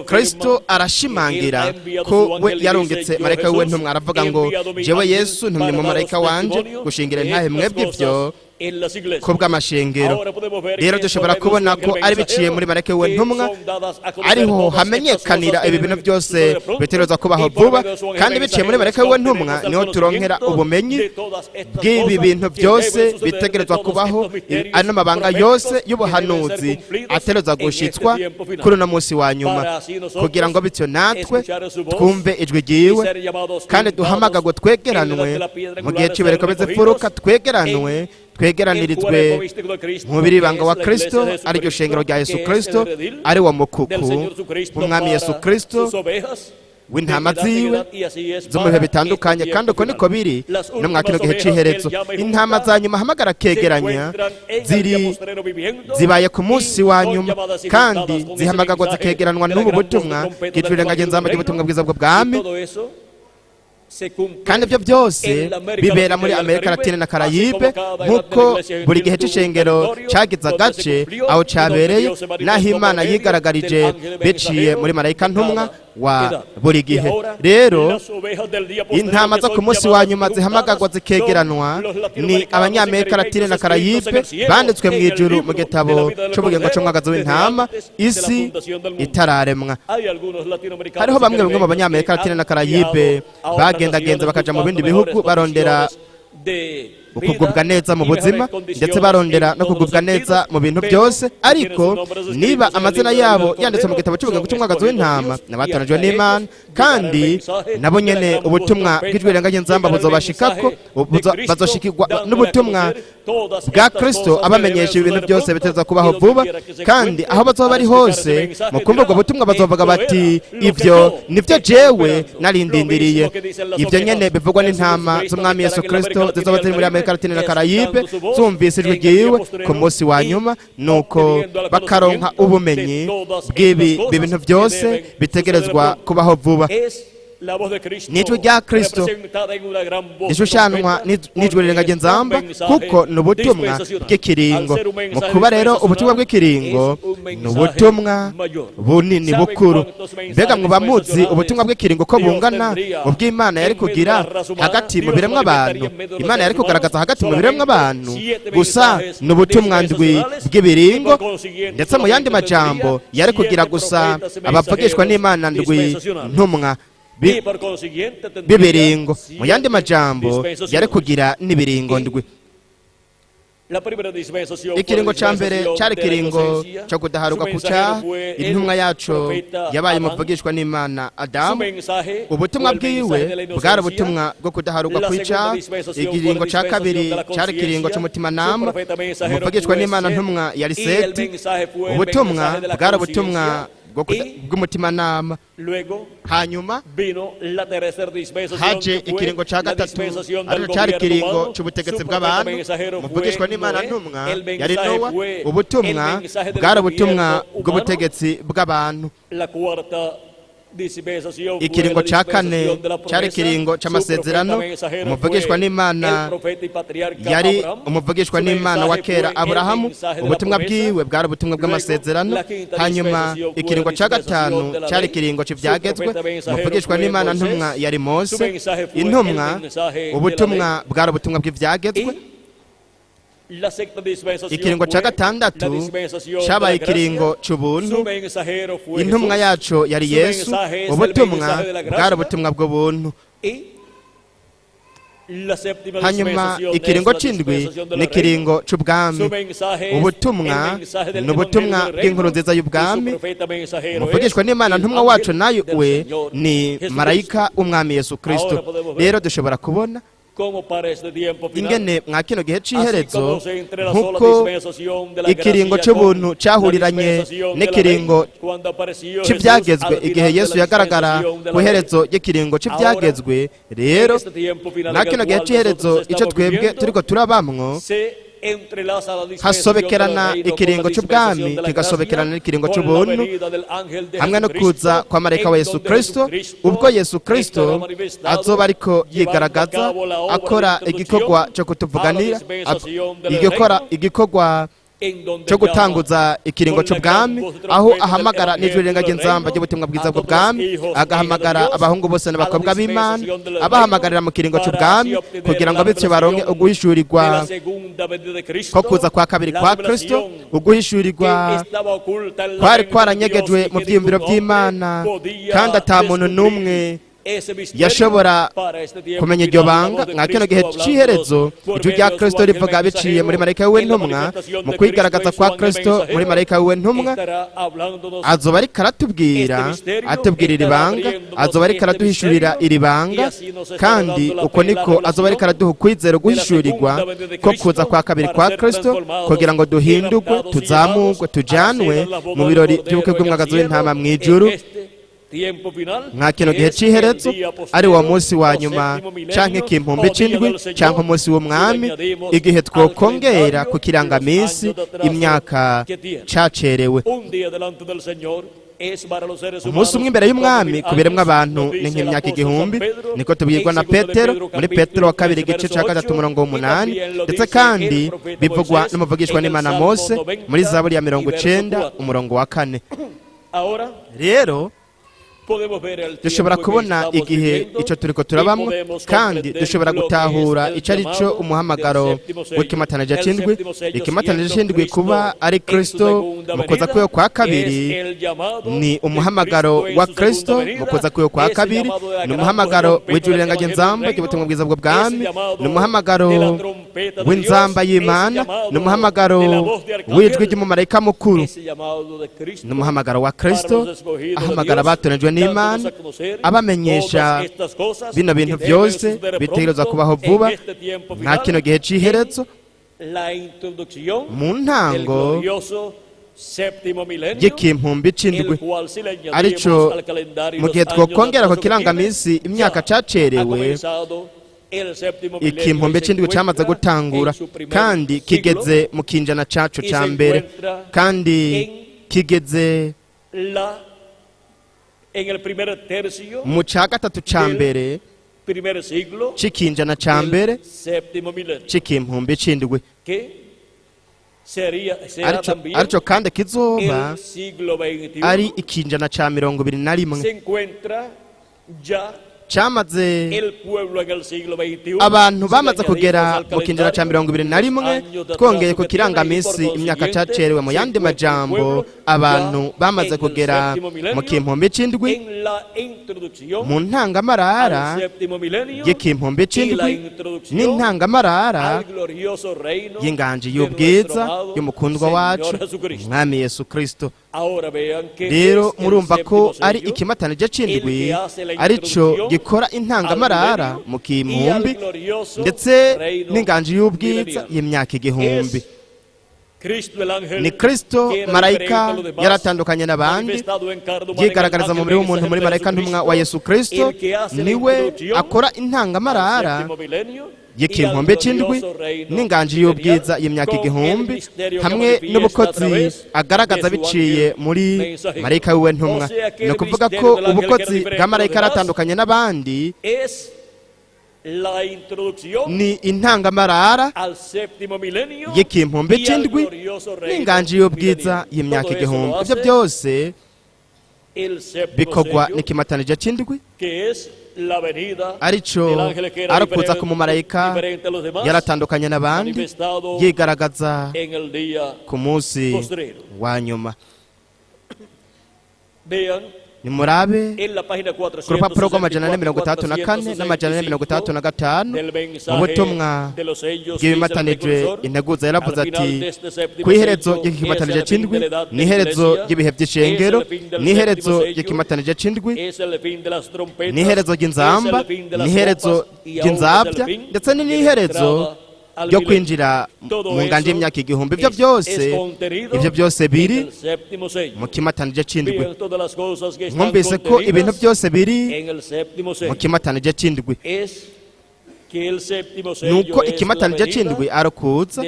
Kristo arashimangira ko we yarungitse marayika wiwe ntumwa, aravuga ngo: "Jewe Yesu ntumye mu marayika wanje gushingira intahe mwebwe ibyo Ko bw'amashengero rero dushobora kubona ko ari biciye muri marayika we ntumwa ariho hamenyekanira ibi bintu byose bitegerezwa kubaho vuba, kandi biciye muri marayika we ntumwa niho turonkera ubumenyi bw'ibi bintu byose bitegerezwa kubaho, ano mabanga yose y'ubuhanuzi ategerezwa gushitswa kuri uno munsi wa nyuma, kugira ngo bityo natwe twumve ijwi ryiwe kandi duhamagagwe twegeranwe mu gihe cy'ibihe rikomeza imfuruka, twegeranwe, twegeranirizwe mubiri ibanga wa Kristo, ariryo shengero rya Yesu Kristo, ari wo mukuku w'Umwami Yesu Kristo w'intama ziwe zo mu bihe bitandukanye. Kandi uko niko biri no mwa kino gihe c'iherezo. Intama za nyuma ahamagara kegeranya ziri zibaye ku munsi wa nyuma, kandi zihamagagwa zikegeranwa n'ubu butumwa bw'ijwi nzamba ry'ubutumwa bwiza bw'ubwami. Kandi ibyo byose bibera muri Amerika Latine na Karayibe, nk'uko buri gihe cy'ishengero cyagize agace aho cyabereye n'aho Imana yigaragarije biciye muri marayika ntumwa wa buri gihe. Rero intama zo ku munsi wa nyuma zihamagagwa zikegeranwa ni Abanyamerika Latine na Karayibe banditswe mu ijuru mu gitabo cy'ubugingo cy'umwagazi w'intama isi itararemwa. Hariho bamwe bamwe mu Banyamerika Latine na Karayibe bagendagenza bakaja mu bindi bihugu barondera ukugubwa neza mu buzima, ndetse barondera no kugubwa neza mu bintu byose. Ariko niba amazina yabo yanditse mu gitabo cy'ubugingo cy'umwagazi w'intama, n'abatoranyijwe n'Imana, kandi nabo nyene ubutumwa bw'ijwi rirenga buzobashikako, bazoshikirwa n'ubutumwa bwa Kristo abamenyesha ibintu byose biteza kubaho vuba. Kandi aho bazoba bari hose, mu kumva ubwo butumwa bazovuga bati: "Ibyo nibyo jewe narindindiriye." Ibyo nyene bivugwa n'intama z'Umwami Yesu Kristo zizoba ziri muri Amerika Latine na Karayibe, zumvise ijwi ryiwe ku munsi wa nyuma, nuko bakaronka ubumenyi bw'ibi bintu byose bitegerezwa kubaho vuba. N'ijwi rya Kristo rishushanwa n'ijwi rirenga nzamba, kuko ni ubutumwa bw'ikiringo. Mu kuba rero ubutumwa bw'ikiringo ni ubutumwa bunini bukuru. Mbega muba muzi ubutumwa bw'ikiringo ko bungana ubw'Imana yari kugira hagati mu biremwa abantu? Imana yari kugaragaza hagati mu biremwa abantu gusa ni ubutumwa ndwi bw'ibiringo. Ndetse mu yandi majambo, yari kugira gusa abavugishwa n'Imana ndwi ntumwa b'ibiringo. Mu yandi majambo, yari kugira n'ibiringo ndwi. Ikiringo cya mbere cyari ikiringo cyo kudaharuka ku cyaha. Intumwa yacu yabaye umuvugishwa n'Imana Adamu. Ubutumwa bwiwe bwari ubutumwa bwo kudaharuka ku icyaha. Ikiringo cya kabiri cyari ikiringo cy'umutimanama. Umuvugishwa n'Imana ntumwa yari Seti. Ubutumwa bwari ubutumwa bw'umutimanama. Hanyuma haje ikiringo cya gatatu, ariko cyari ikiringo cy'ubutegetsi bw'abantu. Umuvugishwa n'Imana ntumwa yari Nowa. Ubutumwa bwari ubutumwa bw'ubutegetsi bw'abantu. Ikiringo cya kane cyari ikiringo cy'amasezerano. Umuvugishwa n'Imana yari umuvugishwa n'Imana wa kera Aburahamu. Ubutumwa bwiwe bwari ubutumwa bw'amasezerano. Hanyuma ikiringo cya gatanu cyari ikiringo cy'ibyagezwe. Umuvugishwa n'Imana ntumwa yari Mose. Intumwa, ubutumwa bwari ubutumwa bw'ibyagezwe. Ikiringo cya gatandatu cyabaye ikiringo cy'ubuntu. Intumwa yacu yari Yesu. Ubutumwa bwari ubutumwa bw'ubuntu. Hanyuma ikiringo c'indwi ni ikiringo c'ubwami. Ubutumwa ni ubutumwa bw'inkuru nziza y'ubwami. Umuvugishwa n'Imana ntumwa wacu nayo we ni marayika w'Umwami Yesu Kristo. Rero dushobora kubona ingene mwa kino gihe c'iherezo, nkuko ikiringo c'ubuntu cahuriranye n'ikiringo c'ivyagezwe igihe Yesu yagaragara ku iherezo ry'ikiringo c'ivyagezwe, rero mwa kino gihe c'iherezo ico twebwe turiko turabamwo, hasobekerana ikiringo c'ubwami kigasobekerana n'ikiringo c'ubuntu hamwe no kuza kwa marayika wa Yesu Kristo, ubwo Yesu Kristo azoba ariko yigaragaza akora igikorwa cyo kutuvuganira, igikorwa. Cyo gutanguza ikiringo cy'ubwami, aho ahamagara n'ijwi rirenga ry'inzamba ry'ubutumwa bwiza bw'ubwami, agahamagara abahungu bose n'abakobwa b'Imana, abahamagarira mu kiringo cy'ubwami kugira ngo bityo baronke uguhishurirwa ko kuza kwa kabiri kwa Kristo, uguhishurirwa kwari kwaranyegejwe mu byiyumviro by'Imana, kandi ata muntu n'umwe yashobora kumenya iryo banga. Mwa kino gihe cy'iherezo, ijwi rya Kristo rivuga biciye muri marayika w'intumwa, mu kwigaragaza kwa Kristo muri marayika w'intumwa, azoba ariko aratubwira, atubwira iri banga, azoba ariko araduhishurira iri banga, kandi uko niko azoba ariko araduha ukwizera guhishurirwa ko kuza kwa kabiri kwa Kristo, kugira ngo duhindurwe, tuzamurwe, tujanwe mu birori by'ubukwe bw'umwagazi w'intama mu ijuru nka kino gihe cy'iherezo, ari wo munsi wa nyuma canke kimpumbi c'indwi canke umunsi w'Umwami, igihe twokongera ku kirangaminsi imyaka cacerewe. Umunsi umwe imbere y'Umwami ku biremwa abantu ni nk'imyaka 1000, niko tubwirwa na Petero muri Petero wa kabiri, igice cya 3, umurongo w'8, ndetse kandi bivugwa n'umuvugishwa n'Imana Mose muri Zaburi ya 90, umurongo wa 4. Rero dushobora kubona igihe icyo turiko turabamwo, kandi dushobora gutahura icyo ari cyo umuhamagaro w'ikimatanije c'indwi. Ikimatanije c'indwi, kuba ari Kristo mu kuza kwiwe kwa kabiri, ni umuhamagaro wa Kristo mu kuza kwiwe kwa kabiri, ni umuhamagaro w'ijuru rirenga ry'inzamba ry'ubutumwa bwiza bw'ubwami, ni umuhamagaro w'inzamba y'Imana, ni umuhamagaro w'ijwi ry'umumarayika mukuru, ni umuhamagaro wa Kristo ahamagara abatoranijwe n'Imana, abamenyesha bino bintu byose bitegerezwa kubaho vuba nta kino gihe c'iherezo, mu ntango y'ikimpumbi c'indwi, arico mu gihe twokongera ku kirangaminsi imyaka cacerewe, ikimpumbi c'indwi camaze gutangura kandi kigeze mu kinjana caco ca mbere, kandi kigeze mu ca gatatu ca mbere c'ikinjana ca mbere c'ikimpumbi c'indwi, arico kandi kizoba ari ikinjana ca 21 cyamaze. Abantu bamaze kugera mu kinjana ca 21, twongeye ku kirangaminsi imyaka cacerewe. Mu yandi majambo, abantu bamaze kugera mu kimpumbi c'indwi, mu ntangamarara y'ikimpumbi c'indwi n'intangamarara y'inganji y'ubwiza y'umukundwa wacu Umwami Yesu Kristo. Rero murumva ko ari ikimatanije c'indwi arico gikora intangamarara mu kimpumbi ndetse n'inganji y'ubwiza y'imyaka 1000. Ni Kristo marayika yaratandukanye n'abandi, yigaragariza mu mubiri w'umuntu muri marayika ntumwa wa Yesu Kristo, niwe akora intangamarara y'ikimpumbi c'indwi n'inganji y'ubwiza y'imyaka 1000, hamwe n'ubukozi agaragaza biciye muri marayika wiwe ntumwa. Ni ukuvuga ko ubukozi bwa marayika aratandukanye n'abandi ni intangamarara y'ikimpumbi c'indwi n'inganji y'ubwiza y'imyaka 1000. Ibyo byose bikorwa n'ikimatanije c'indwi, arico arakuza ku mumarayika yaratandukanye n'abandi, yigaragaza ku munsi wa nyuma. Nimurabe ku rupapuro rw'amajana 464 n'amajana 465 mu butumwa bw'ibimatanijwe. Integuza yaravuze ati: "Ku iherezo ry'ikimatanije c'indwi ni iherezo ry'ibihe by'ishengero, ni iherezo ry'ikimatanije c'indwi, ni iherezo ry'inzamba, ni iherezo ry'inzabya, ndetse ni n'iherezo ryo kwinjira mu nganje y'imyaka 1000." Ibyo byose biri mu kimatanije c'indwi. Mwumvise ko ibintu byose biri mu kimatanije c'indwi. Nuko ikimatanije c'indwi ari ukuza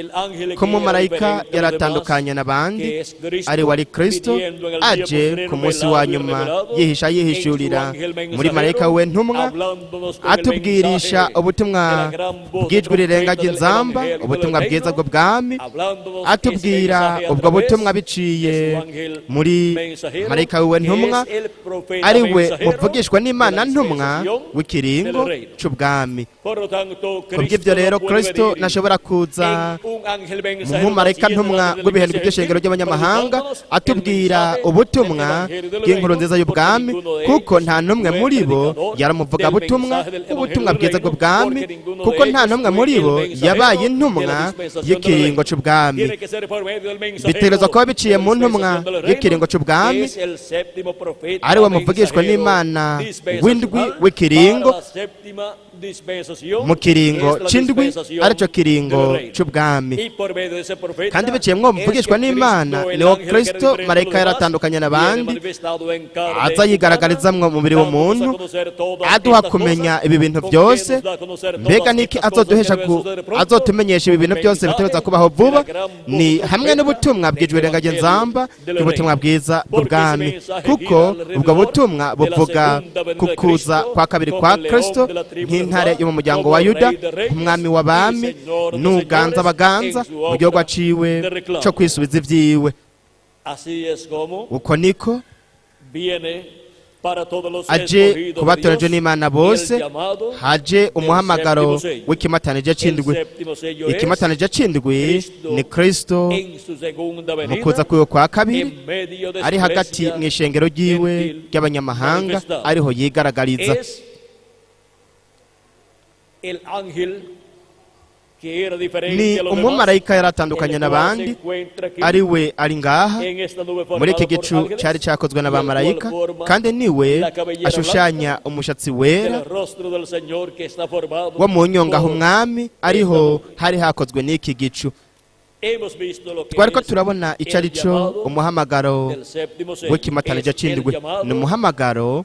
ko umumarayika yaratandukanye n'abandi, ari wari Kristo, aje ku munsi wa nyuma yihisha yihishurira muri marayika we ntumwa, atubwirisha ubutumwa bw'ijwi rirenga ry'inzamba, ubutumwa bwiza bw'ubwami, atubwira ubwo butumwa biciye muri marayika we ntumwa, ari we muvugishwa n'Imana ntumwa w'ikiringo c'ubwami. Kubw'ibyo rero, Kristo ntashobora kuza mu mumarayika ntumwa w'ibihembwe by'ishengero ry'abanyamahanga atubwira ubutumwa bw'inkuru nziza y'ubwami, kuko nta n'umwe muri bo yaramuvuga butumwa ubutumwa bwiza bw'ubwami, kuko nta n'umwe muri bo yabaye intumwa y'ikiringo c'ubwami. Bitegerezwa kuba biciye mu ntumwa y'ikiringo c'ubwami, ari we muvugishwa n'Imana w'indwi w'ikiringo, mu kiringo c'indwi, aricyo kiringo c'ubwami. Kandi biciye mwo muvugishwa n'Imana, niwo Kristo marayika yaratandukanye n'abandi aza yigaragarizamwo mubiri w'umuntu, aduha kumenya ibi bintu byose. Mbega niki azoduhesha azotumenyesha ibi bintu byose bitegerezwa kubaho vuba? Ni hamwe n'ubutumwa bw'ijwi nzamba bw'ubutumwa bwiza bw'ubwami, kuko ubwo butumwa buvuga ku kuza kwa kabiri kwa Kristo nk'intare yo mu muryango wa Yuda, umwami w'abami n'uganza baganza, mu gihugu aciwe cyo kwisubiza ibyiwe. Uko niko aje kubatorejwe n'Imana bose, haje umuhamagaro w'ikimatanije c'indwi. Ikimatanije c'indwi ni Kristo mu kuza kwiwe kwa kabiri, ari hagati mu ishengero ryiwe ry'abanyamahanga, ariho yigaragariza. Ni umumarayika yaratandukanye n'abandi, ari we ari ngaha muri iki gicu cyari cyakozwe n'abamarayika, kandi niwe ashushanya umushatsi wera wo mu nyongaho umwami, ariho hari hakozwe n'iki gicu. Twari ko turabona icyo ari cyo umuhamagaro w'ikimatanije c'indwi. Ni umuhamagaro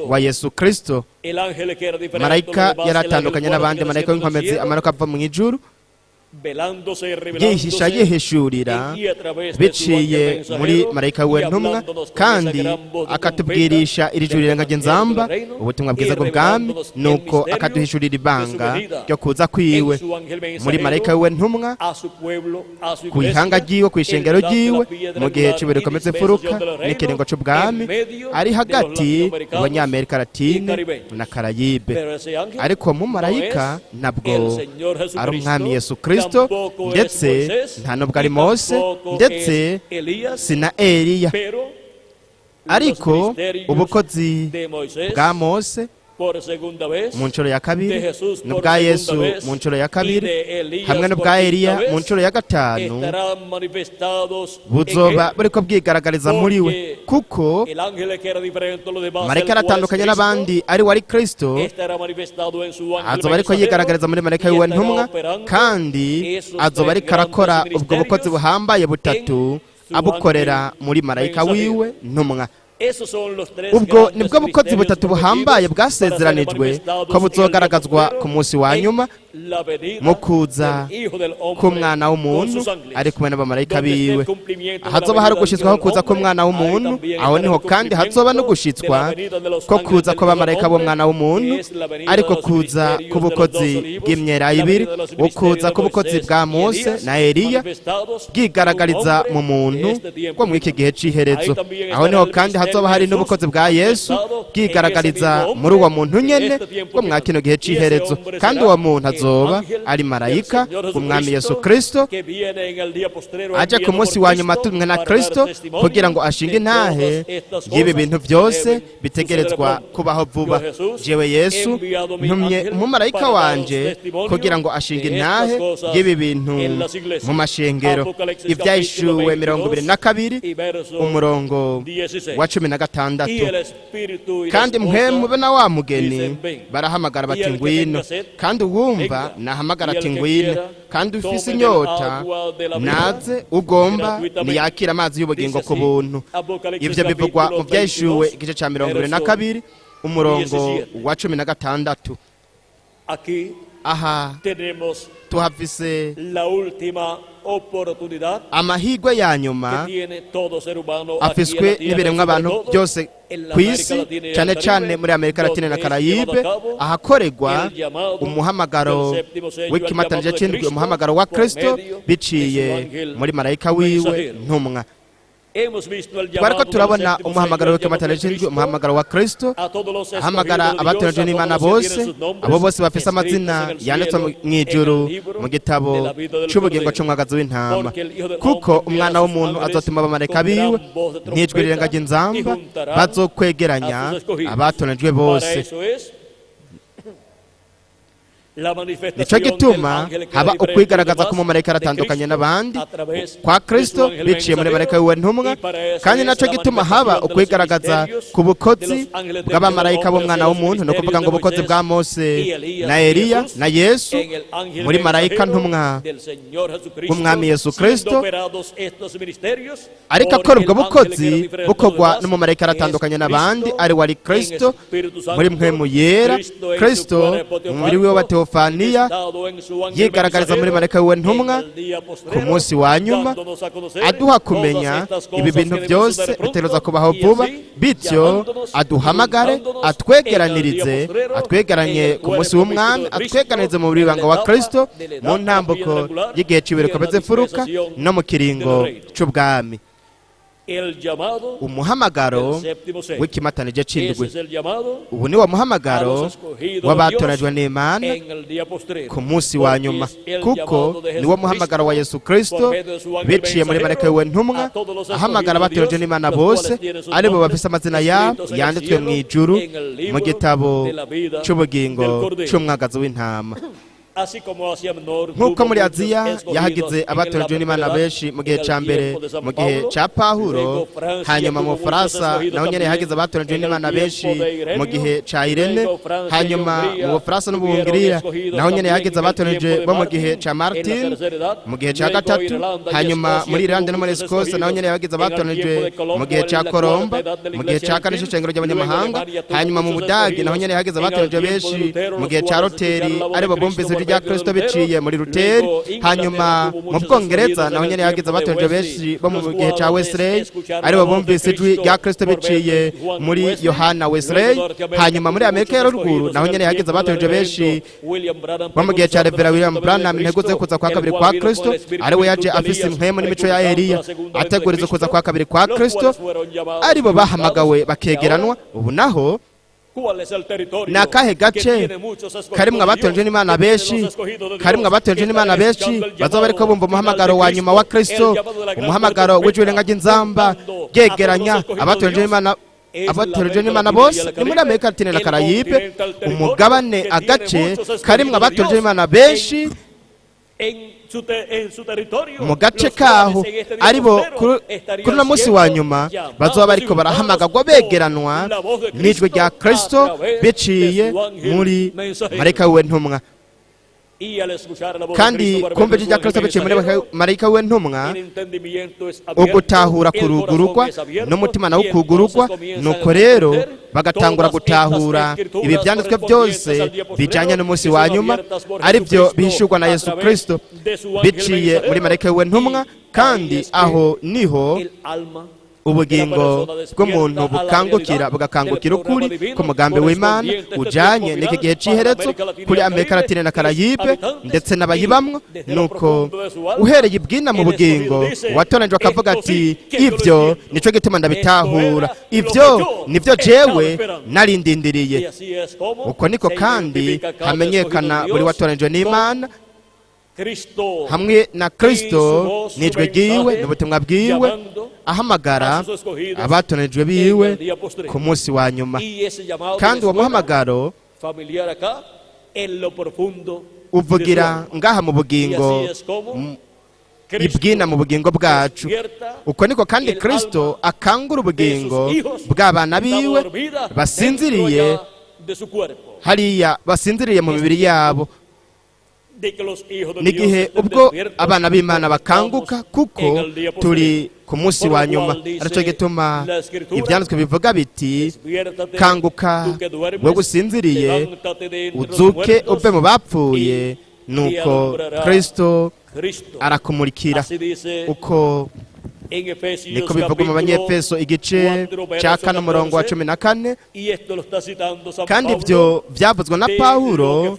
wa Yesu Kristo, marayika yaratandukanye n'abandi, marayika w'inkomezi amanuka ava mu ijuru, yihisha yihishurira biciye muri marayika we ntumwa, kandi akatubwirisha iri juru rirenga nzamba ubutumwa bwiza bw'ubwami, nuko akaduhishurira ibanga ryo kuza kwiwe muri marayika we ntumwa ku ihanga ryiwe, ku ishengero ryiwe, mu gihe cy'ibiro rikomeza imfuruka n'ikiringo c'ubwami, ari hagati mu Banyamerika Latine na Karayibe. Ariko mu marayika ntabwo ari umwami Yesu Kristo, ndetse nta nubwo ari Mose, ndetse si na Eliya, ariko ubukozi bwa Mose mu nshuro ya kabiri, n'ubwa Yesu mu nshuro ya kabiri, hamwe n'ubwa Eliya mu nshuro ya gatanu, buzoba buriko bwigaragariza muri we, kuko marayika aratandukanye n'abandi ari wari Kristo, azoba ariko yigaragariza muri marayika wiwe ntumwa, kandi azoba ariko arakora ubwo bukozi buhambaye butatu abukorera muri marayika wiwe ntumwa. Ubwo nibwo bukozi butatu buhambaye bwasezeranijwe ko buzogaragazwa ku munsi wa nyuma mu kuza k'umwana w'umuntu ari kumwe n'abamarayika biwe. Hazoba hari ugushitswaho kuza k'umwana w'umuntu, aho niho kandi hazoba no gushitswa ko kuza kw'abamarayika b'umwana w'umuntu, ariko kuza k'ubukozi bw'imyera ibiri, ukuza k'ubukozi bwa Mose na Eliya bwigaragariza mu muntu bwo muri iki gihe c'iherezo. Aho niho kandi hazoba hari n'ubukozi bwa Yesu bwigaragariza muri uwo muntu nyene bwo mwa kino gihe c'iherezo, kandi uwo muntu azoba ari marayika umwami Yesu Kristo aje ku munsi wa nyuma atumwe na Kristo kugira ngo ashinge intahe y'ibi bintu byose bitegerezwa kubaho vuba. Jewe Yesu ntumye umumarayika wanje kugira ngo ashinge intahe y'ibi bintu mu mashengero. Ibyahishuwe 22 umurongo wa 16. Kandi mpwemu be na wa mugeni barahamagara bati ngwino, kandi uwumva nahamagara ati ngwino, kandi ufise inyota naze, ugomba niyakira amazi y'ubugingo ku buntu. Ibyo bivugwa mu Byahishuwe igice cya 22 umurongo wa 16. Aquí Aha tenemos tuhafise la última oportunidad amahirwe ya nyuma que tiene todo ser humano aquí en afiswe la tierra, n'ibiremwa sobre abantu todo byose en la ku América isi, Latina y el cyane Caribe, cyane muri Amerika Latina na donde es Karayibe, llevado a cabo ahakorerwa el llamado umuhamagaro del séptimo sello, el w'ikimatanije llamado de c'indwi, Cristo, umuhamagaro wa por Kristo medio de su biciye ángel muri marayika wiwe mensajero. ntumwa. Hemos visto el Twariko llamado del turabona séptimo sello, umuhamagaro el llamado de w'ikimatanije c'indwi, Cristo, umuhamagaro wa Kristo a todos los ahamagara escogidos de Dios, abatoranyijwe a n'Imana todos los que bose, tienen sus nombres abo bose bafise escritos amazina en el yanditswe cielo, mu ijuru en el libro mu gitabo de la vida del c'ubugingo Cordero. c'umwagazi w'intama. Porque el Hijo del Kuko Hombre enviará umwana a sus w'umuntu ángeles azotuma abamarayika con biwe gran voz de n'ijwi trompeta rirenga ry'inzamba, y juntarán bazokwegeranya a sus escogidos. abatoranyijwe Para bose. eso es la Nico manifestación del gituma ángel que era haba diferente de los ukwigaragaza demás k'umumarayika de aratandukanye Cristo n'abandi a través kwa de su Kristo ángel biciye muri mensajero, marayika wiwe ntumwa, y para eso kandi es naco la gituma haba manifestación de los ukwigaragaza misterios ku de bukozi los ángeles del bw'abamarayika hombre, b'umwana o sea, los w'umuntu, ni ukuvuga ngo misterios de ubukozi bwa Moisés Mose y Elías na y Eliya Jesús na Yesu en el ángel muri marayika mensajero ntumwa del Señor Jesucristo, bw'umwami Yesu siendo Kristo. operados estos ministerios Ariko por akora el ubwo ángel que era bukozi diferente de los bukorwa demás, n'umumarayika que es aratandukanye n'abandi, Cristo ari wari en Kristo Espíritu Santo, muri mpwemu yera, Cristo en su Kristo cuerpo mu mubiri wiwe wa teofánico, teofaniya manifestado en su ángel yigaragariza muri mensajero marayika wiwe en ntumwa el día ku postrero, munsi wa nyuma, dándonos a conocer aduha todas kumenya estas ibi cosas bintu que deben byose suceder pronto, bitegerezwa kubaho y vuba, así, bityo llamándonos y aduhamagare, juntándonos en el día atwegeranirize, postrero, atwegeranye en el ku munsi cuerpo w'umwami, místico de Cristo, atwegeranirize mu en mubiri la wibanga wa etapa Kristo, de la edad mu de la ntambuko piedra angular y'igihe y c'ibiriko en la bimeze mfuruka dispensación no mu kiringo del reino. c'ubwami. El llamado Umuhamagaro del séptimo sello. w'ikimatanije Ese c'indwi, es el llamado ubu ni wo a muhamagaro los escogidos de w'abatoranyijwe Dios n'Imana en el día postrero. ku munsi wa Porque nyuma, es el kuko llamado de niwo muhamagaro wa Jesucristo Yesu Kristo por medio de su ángel biciye muri marayika mensajero wiwe ntumwa a todos los ahamagara escogidos de abatoranyijwe Dios, n'Imana los bose, cuales tienen sus aribo nombres bafise amazina yabo escritos en el yanditswe mu cielo, ijuru en el mu libro gitabo de la vida del c'ubugingo Cordero. c'umwagazi w'intama. Así como Asia Menor Nk'uko tuvo muri muchos Aziya escogidos yahagize en la abatoranyijwe n'Imana primera edad, benshi mu gihe en el ca mbere, tiempo de San mu gihe Pablo, ca Pawulo, luego Francia hanyuma mu tuvo muchos Bufaransa escogidos naho nyene también yahagize abatoranyijwe en el n'Imana tiempo benshi de mu Ireneo, gihe ca Irene, luego Francia y hanyuma Hungría mu Bufaransa no mu tuvieron Buhungiriya escogidos naho nyene también yahagize en el abatoranyijwe tiempo de bo mu gihe Martín, ca en la Martin tercera edad, mu gihe ca luego gatatu, Irlanda y hanyuma Escocia muri Irlande tuvo no muri muchos Eskosia naho escogidos nyene yahagize en el abatoranyijwe tiempo de mu Colombo gihe en ca la cuarta Koromba, edad de la mu gihe Iglesia ca kane gentil, c'ishengero luego ry'abanyamahanga, Alemania tuvo hanyuma mu muchos Budagi naho escogidos nyene yahagize en el abatoranyijwe tiempo de benshi Lutero, mu los gihe ca cuales Luteri, escucharon la voz de aribo Cristo bumvise por ijwi rya medio de Kristo Lutero, biciye muri Luteri, luego Inglaterra hanyuma tuvo mu muchos Bwongereza escogidos naho en el nyene yahagize tiempo de abatoranyijwe Wesley, benshi bo mu los gihe ca cuales Wesley, escucharon la aribo voz de bumvise ijwi Cristo rya Kristo por medio biciye de Juan muri Wesley, Yohana luego Wesley, Norteamérica hanyuma muri tuvo Amerika muchos ya ruguru escogidos naho en nyene el yahagize tiempo del abatoranyijwe benshi reverendo William Branham, bo mu gihe ca precursor de Revera la William segunda venida de Branham integuza yo Cristo, kuza kwa el kabiri cual kwa vino con Kristo, el espíritu ariwe y yaje virtud de afise Elías, impwemu n'imico ya precursando Eliya la segunda venida de ateguriza kuza Cristo, kwa kabiri kwa los Kristo, cuales fueron llamados aribo y juntados. bahamagawe Y bakegeranwa. ahora, Ubu naho ¿cuál es el territorio ni akahe que gace tiene muchos escogidos karimwo de abatoranyijwe Dios, n'Imana que tiene benshi, los escogidos de karimwo Dios, abatoranyijwe que n'Imana están benshi escuchando el bazoba bariko llamado bumva final umuhamagaro de wa nyuma wa Cristo, Kristo, el llamado de la gran umuhamagaro w'ijwi trompeta, rirenga ry'inzamba juntando a todos los ryegeranya escogidos de abatoranyijwe Dios? n'Imana, Es la abatoranyijwe América n'Imana Latina y bose el ni muri Caribe, Amerika Latina na el Karayibe, continental territorio umugabane que tiene agace muchos karimwo escogidos de abatoranyijwe Dios n'Imana benshi en su territorio, mu gace los kaho, cuales en este día aribo postrero kuri estarían uno munsi wa siendo nyuma llamados bazoba y bariko juntados barahamagagwa por begeranwa la voz de n'ijwi rya Cristo a Kristo través de biciye su ángel muri mensajero. marayika wiwe ntumwa. Y al escuchar la voz de Kandi Cristo por kumva medio de ijwi su rya ángel Kristo biciye muri mensajero, marayika wiwe ntumwa, el entendimiento es abierto, ugutahura el kurugurugwa corazón es abierto, n'umutima nawo y ukugurugwa, entonces comienzan nuko a rero comprender bagatangura todas estas gutahura escrituras ibi byanditswe byose correspondientes al día postrero, bijanye n'umunsi que wa son nyuma, abiertas por aribyo Jesucristo bihishurwa na a Yesu través Kristo de su ángel biciye muri mensajero. marayika wiwe ntumwa. Y ahí Kandi es que aho niho el alma ubugingo bw'umuntu bukangukira, bugakangukira ukuri k'umugambi w'Imana ujanye n'iki gihe c'iherezo kuri Amerika Latine na Karayibe ndetse n'abayibamwo. Nuko uhereye ibwina mu bugingo uwatoranijwe akavuga ati: "Ibyo nico gituma ndabitahura, ibyo nibyo jewe narindindiriye." Y así es como Uko niko se kandi identifica cada hamenyekana escogido de buri Dios watoranijwe n'Imana con Cristo hamwe na Kristo n'ijwi ryiwe n'ubutumwa bwiwe, ahamagara abatoranijwe biwe ku munsi wa nyuma. Y ese llamado Kandi uwo les suena muhamagaro familiar acá en lo profundo de su uvugira alma. ngaha mu Y bugingo, así es como Cristo ibwina mu bugingo bwacu. despierta Uko niko kandi el Kristo alma akangura de ubugingo sus hijos bw'abana que estaba biwe dormida dentro basinziriye ya de su cuerpo. hariya, basinziriye mu mibiri yabo. N'igihe ubwo abana b'Imana bakanguka, kuko turi ku munsi wa nyuma. Aricyo gituma ibyanditswe bivuga biti: "Kanguka, we gusinziriye, uzuke uve mu bapfuye, nuko Kristo arakumurikira." Uko niko bivugwa mu Banyefeso igice cya 4, umurongo wa 14. Kandi ibyo byavuzwe na Pawulo,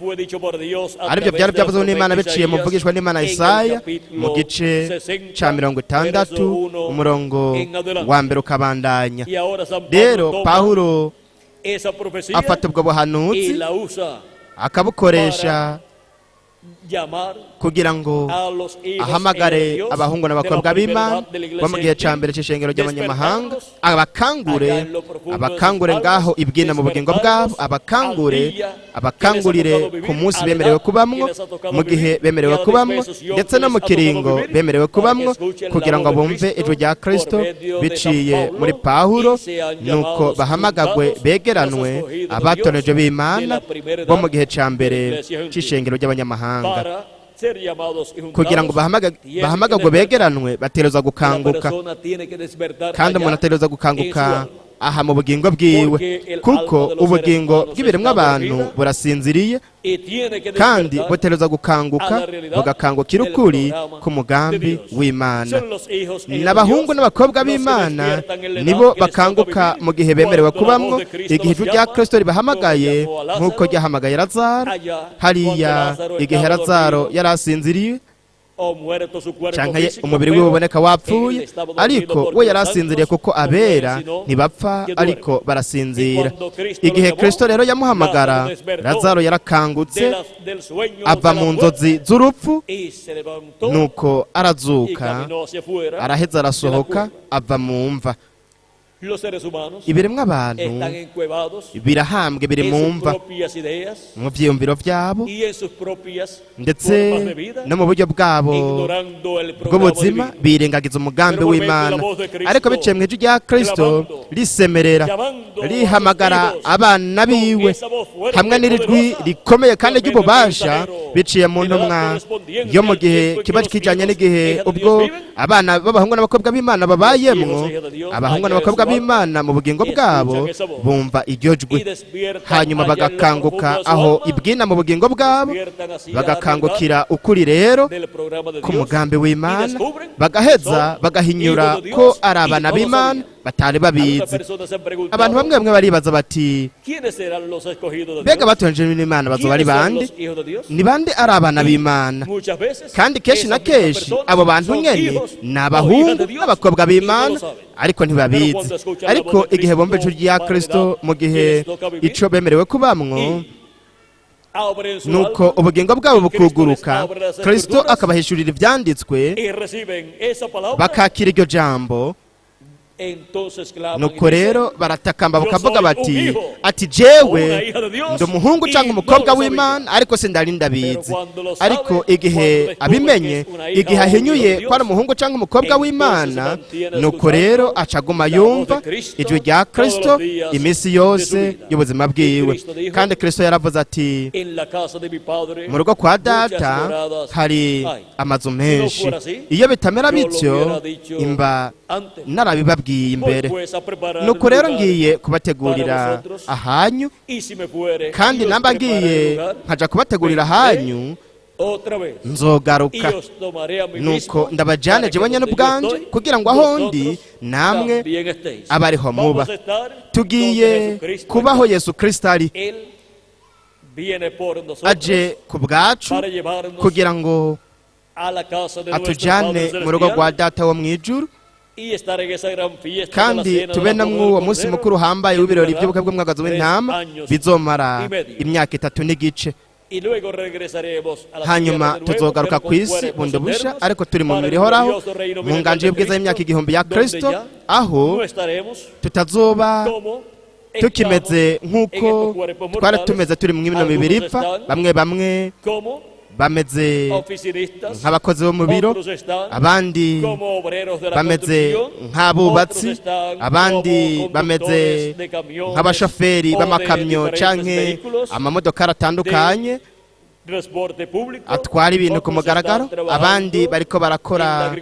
aribyo byari byavuzwe n'Imana biciye mu mvugishwa n'Imana Isaya mu gice cya 60, umurongo wa 1 ukabandanya. Rero Pawulo afata ubwo buhanuzi akabukoresha kugira ngo ahamagare abahungu n'abakobwa b'Imana bo mu gihe cya mbere cy'ishengero ry'abanyamahanga, abakangure, abakangure ngaho ibwina mu bugingo bwabo, abakangure, abakangurire ku munsi bemerewe kubamwo, mu gihe bemerewe kubamwo, ndetse no mu kiringo bemerewe kubamwo, kugira ngo bumve ijwi rya Kristo biciye muri Pawulo, nuko bahamagagwe begeranwe, abatoreje b'Imana bo mu gihe cya mbere cy'ishengero ry'abanyamahanga. Kugira ngo bahamagagwe begeranwe, batereza gukanguka. Kandi umuntu atereza gukanguka aha mu bugingo bwiwe, kuko ubugingo bw'ibiremwa abantu burasinziriye, kandi butereza gukanguka, bugakangukira ukuri ku mugambi w'Imana. N'abahungu n'abakobwa b'Imana nibo bakanguka mu gihe bemerewe kubamwo, igihe ijwi rya Kristo ribahamagaye nk'uko ryahamagaye Lazaro hariya igihe Lazaro yari asinziriye canke umubiri wiwe uboneka wapfuye, ariko we yari asinziriye, kuko abera ntibapfa ariko barasinzira. Igihe Kristo rero yamuhamagara, Lazaro yarakangutse ava mu nzozi z'urupfu, nuko arazuka, araheza arasohoka ava mu mva. Ibiremwa abantu birahambwe, biri mu mva, mu byiyumviro byabo ndetse no mu buryo bwabo bw'ubuzima, birengagiza umugambi w'Imana. Ariko biciye mu ijwi rya Kristo risemerera, rihamagara abana biwe hamwe n'irijwi rikomeye kandi ry'ububasha, biciye mu ntumwa yo mu gihe kiba kijanye n'igihe ubwo abana b'abahungu n'abakobwa b'Imana babayemwo, abahungu n'abakobwa b'Imana mu bugingo bwabo bumva iryo jwi, hanyuma bagakanguka aho ibwina mu bugingo bwabo, bagakangukira ukuri rero ku mugambi w'Imana, bagaheza bagahinyura ko ari abana b'Imana batari babizi. Abantu bamwe bamwe baribaza bati: "Mbega batoranijwe n'Imana bazoba ari bande? Ni bande ari abana b'Imana?" Kandi kenshi na kenshi abo bantu nyene ni abahungu n'abakobwa b'Imana, ariko ntibabizi. Ariko igihe bumva ijwi rya Kristo mu gihe ico bemerewe kubamwo, nuko ubugingo bwabo bukuguruka, Kristo akabahishurira ivyanditswe, bakakira iryo jambo, nuko rero baratakamba bakavuga bati ati: "Jewe ndi umuhungu cyangwa umukobwa w'Imana, ariko sindari ndabizi." Ariko igihe abimenye, igihe ahinyuye ko ari umuhungu cyangwa umukobwa w'Imana, nuko rero acaguma yumva ijwi rya Kristo iminsi yose y'ubuzima bwiwe. Kandi Kristo yaravuze ati: "Mu rugo kwa Data hari amazu menshi. Iyo bitamera bityo, imba narabibabwiye imbere. Nuko rero ngiye kubategurira ahanyu. Kandi namba ngiye nkaja kubategurira ahanyu, nzogaruka, nuko ndabajyane jewe nyene ubwanje, kugira ngo aho ndi namwe abariho muba." Tugiye kubaho Yesu Kristo ari. Aje ku bwacu kugira ngo atujyane mu rugo rwa Data wo mu ijuru, kandi tube no mw'uwo munsi mukuru uhambaye w'ibirori by'ubukwe bw'umwagazi w'intama, bizomara imyaka 3 n'igice. Hanyuma tuzogaruka ku isi bundi busha, ariko turi mu mibiri ihoraho, mu nganje y'ubwiza y'imyaka 1000 ya Kristo, aho tutazoba tukimeze nk'uko twari tumeze turi mu mino mibiri ipfa. Bamwe bamwe bameze nk'abakozi bo mu biro, abandi bameze nk'abubatsi, abandi bameze nk'abashoferi b'amakamyo canke amamodokari atandukanye. Atwara ibintu ku mugaragaro, abandi bariko barakora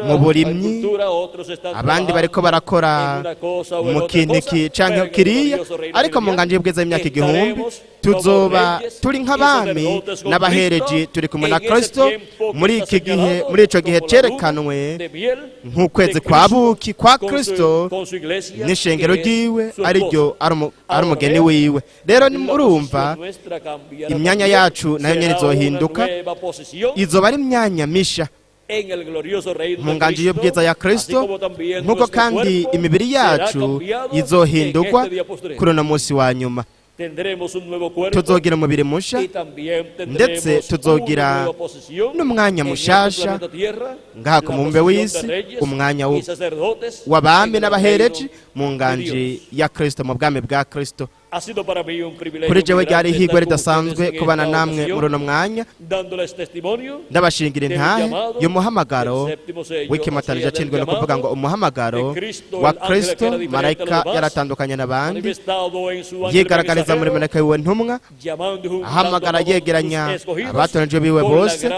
mu burimyi, abandi bariko barakora mu kintu iki canke kiriya. Ariko mu nganji y'ubwiza y'imyaka 1000 tuzoba turi nk'abami n'abahereji, turi kumwe na Kristo muri iki gihe, muri ico gihe cerekanwe nk'ukwezi kwa buki kwa Kristo n'ishengero ryiwe, ariryo ari umugeni wiwe. Rero murumva, imyanya yacu nayo nyene izohinduka, izoba ari imyanya misha mu nganji y'ubwiza ya Kristo, nk'uko kandi imibiri yacu izohindurwa kuri uno munsi wa nyuma. Tuzogira umubiri musha, ndetse tuzogira n'umwanya mushasha ngaha ku mubumbe w'isi, umwanya w'abami n'abahereji mu nganji ya Kristo, mu bwami bwa Kristo. Kuri jewe ryari ihigwe ridasanzwe kubana namwe muri uno mwanya, ndabashingira intahe y'umuhamagaro w'ikimatanije c'indwi, ni ukuvuga ngo umuhamagaro wa Kristo, marayika yaratandukanye n'abandi, yigaragariza muri marayika wiwe ntumwa, ahamagara yegeranya abatoranijwe biwe bose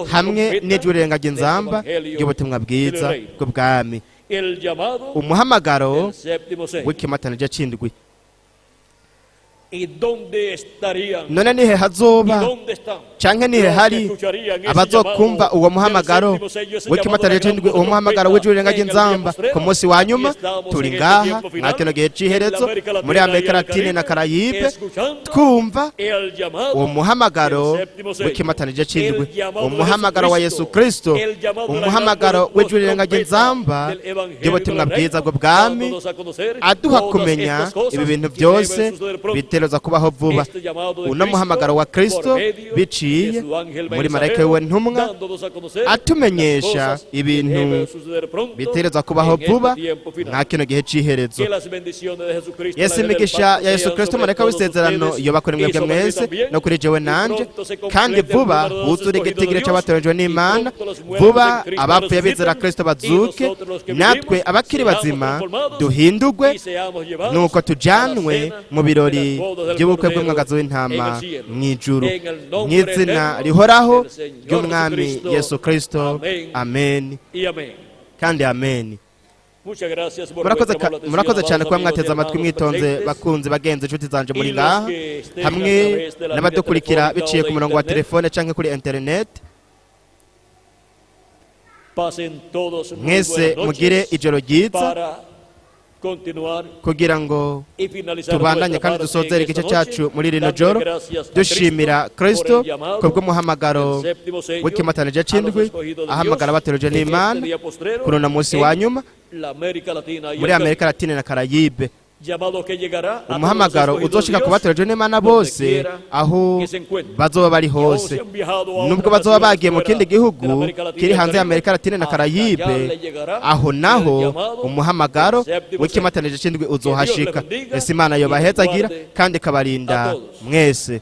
hamwe n'ijwi rirengaga inzamba ry'ubutumwa bwiza bw'ubwami, umuhamagaro w'ikimatanije c'indwi. None nihe hazoba canke nihe hari abazokumva uwo muhamagaro w'ikimatanije c'indwi, uwo muhamagaro w'ijwi rirenga ry'inzamba ku munsi wa nyuma? Turi ngaha mwa kino gihe c'iherezo muri Amerika Latine na Karayibe, twumva uwo muhamagaro w'ikimatanije c'indwi, umuhamagaro wa Yesu Kristo, umuhamagaro w'ijwi rirenga ry'inzamba ry'ubutumwa bwiza bw'ubwami, aduha kumenya ibi bintu byose bitegerezwa kubaho vuba. Uno muhamagaro wa Kristo biciye muri marayika wiwe ntumwa, atumenyesha ibintu bitegerezwa kubaho vuba nka kino gihe c'iherezo. Yesu, imigisha ya Yesu Kristo, marayika w'isezerano, yoba kuri mwebwe mwese no kuri jewe nanje. Kandi vuba wuzure igitigiri c'abatoranijwe n'Imana, vuba abapfuye bizera Kristo bazuke, natwe abakiri bazima duhindurwe, nuko tujanwe mu birori by'ubukwe bw'umwagazi w'intama mw'ijuru, mw'izina rihoraho ry'Umwami Yesu Kristo. Amen kandi amen. Murakoze cyane kuba mwateze amatwi mwitonze, bakunzi, bagenzi, inshuti zanje muri ngaha, hamwe n'abadukurikira biciye ku murongo wa telefone cyangwa kuri interineti. Mwese mugire ijoro ryiza, kugira ngo tubandanye kandi dusozere igice cyacu muri rino joro, dushimira Kristo kubw'umuhamagaro w'ikimatanije c'indwi, ahamagara abatorejwe n'Imana kuri uno munsi wa nyuma muri Amerika Latine na Karayibe, umuhamagaro uzoshika ku batorejwe n'Imana bose aho bazoba bari hose. Nubwo bazoba bagiye mu kindi gihugu kiri hanze ya Amerika Latine na Karayibe, aho naho umuhamagaro w'ikimatanije c'indwi uzohashika. Ese Imana yobahezagira kandi ikabarinda mwese.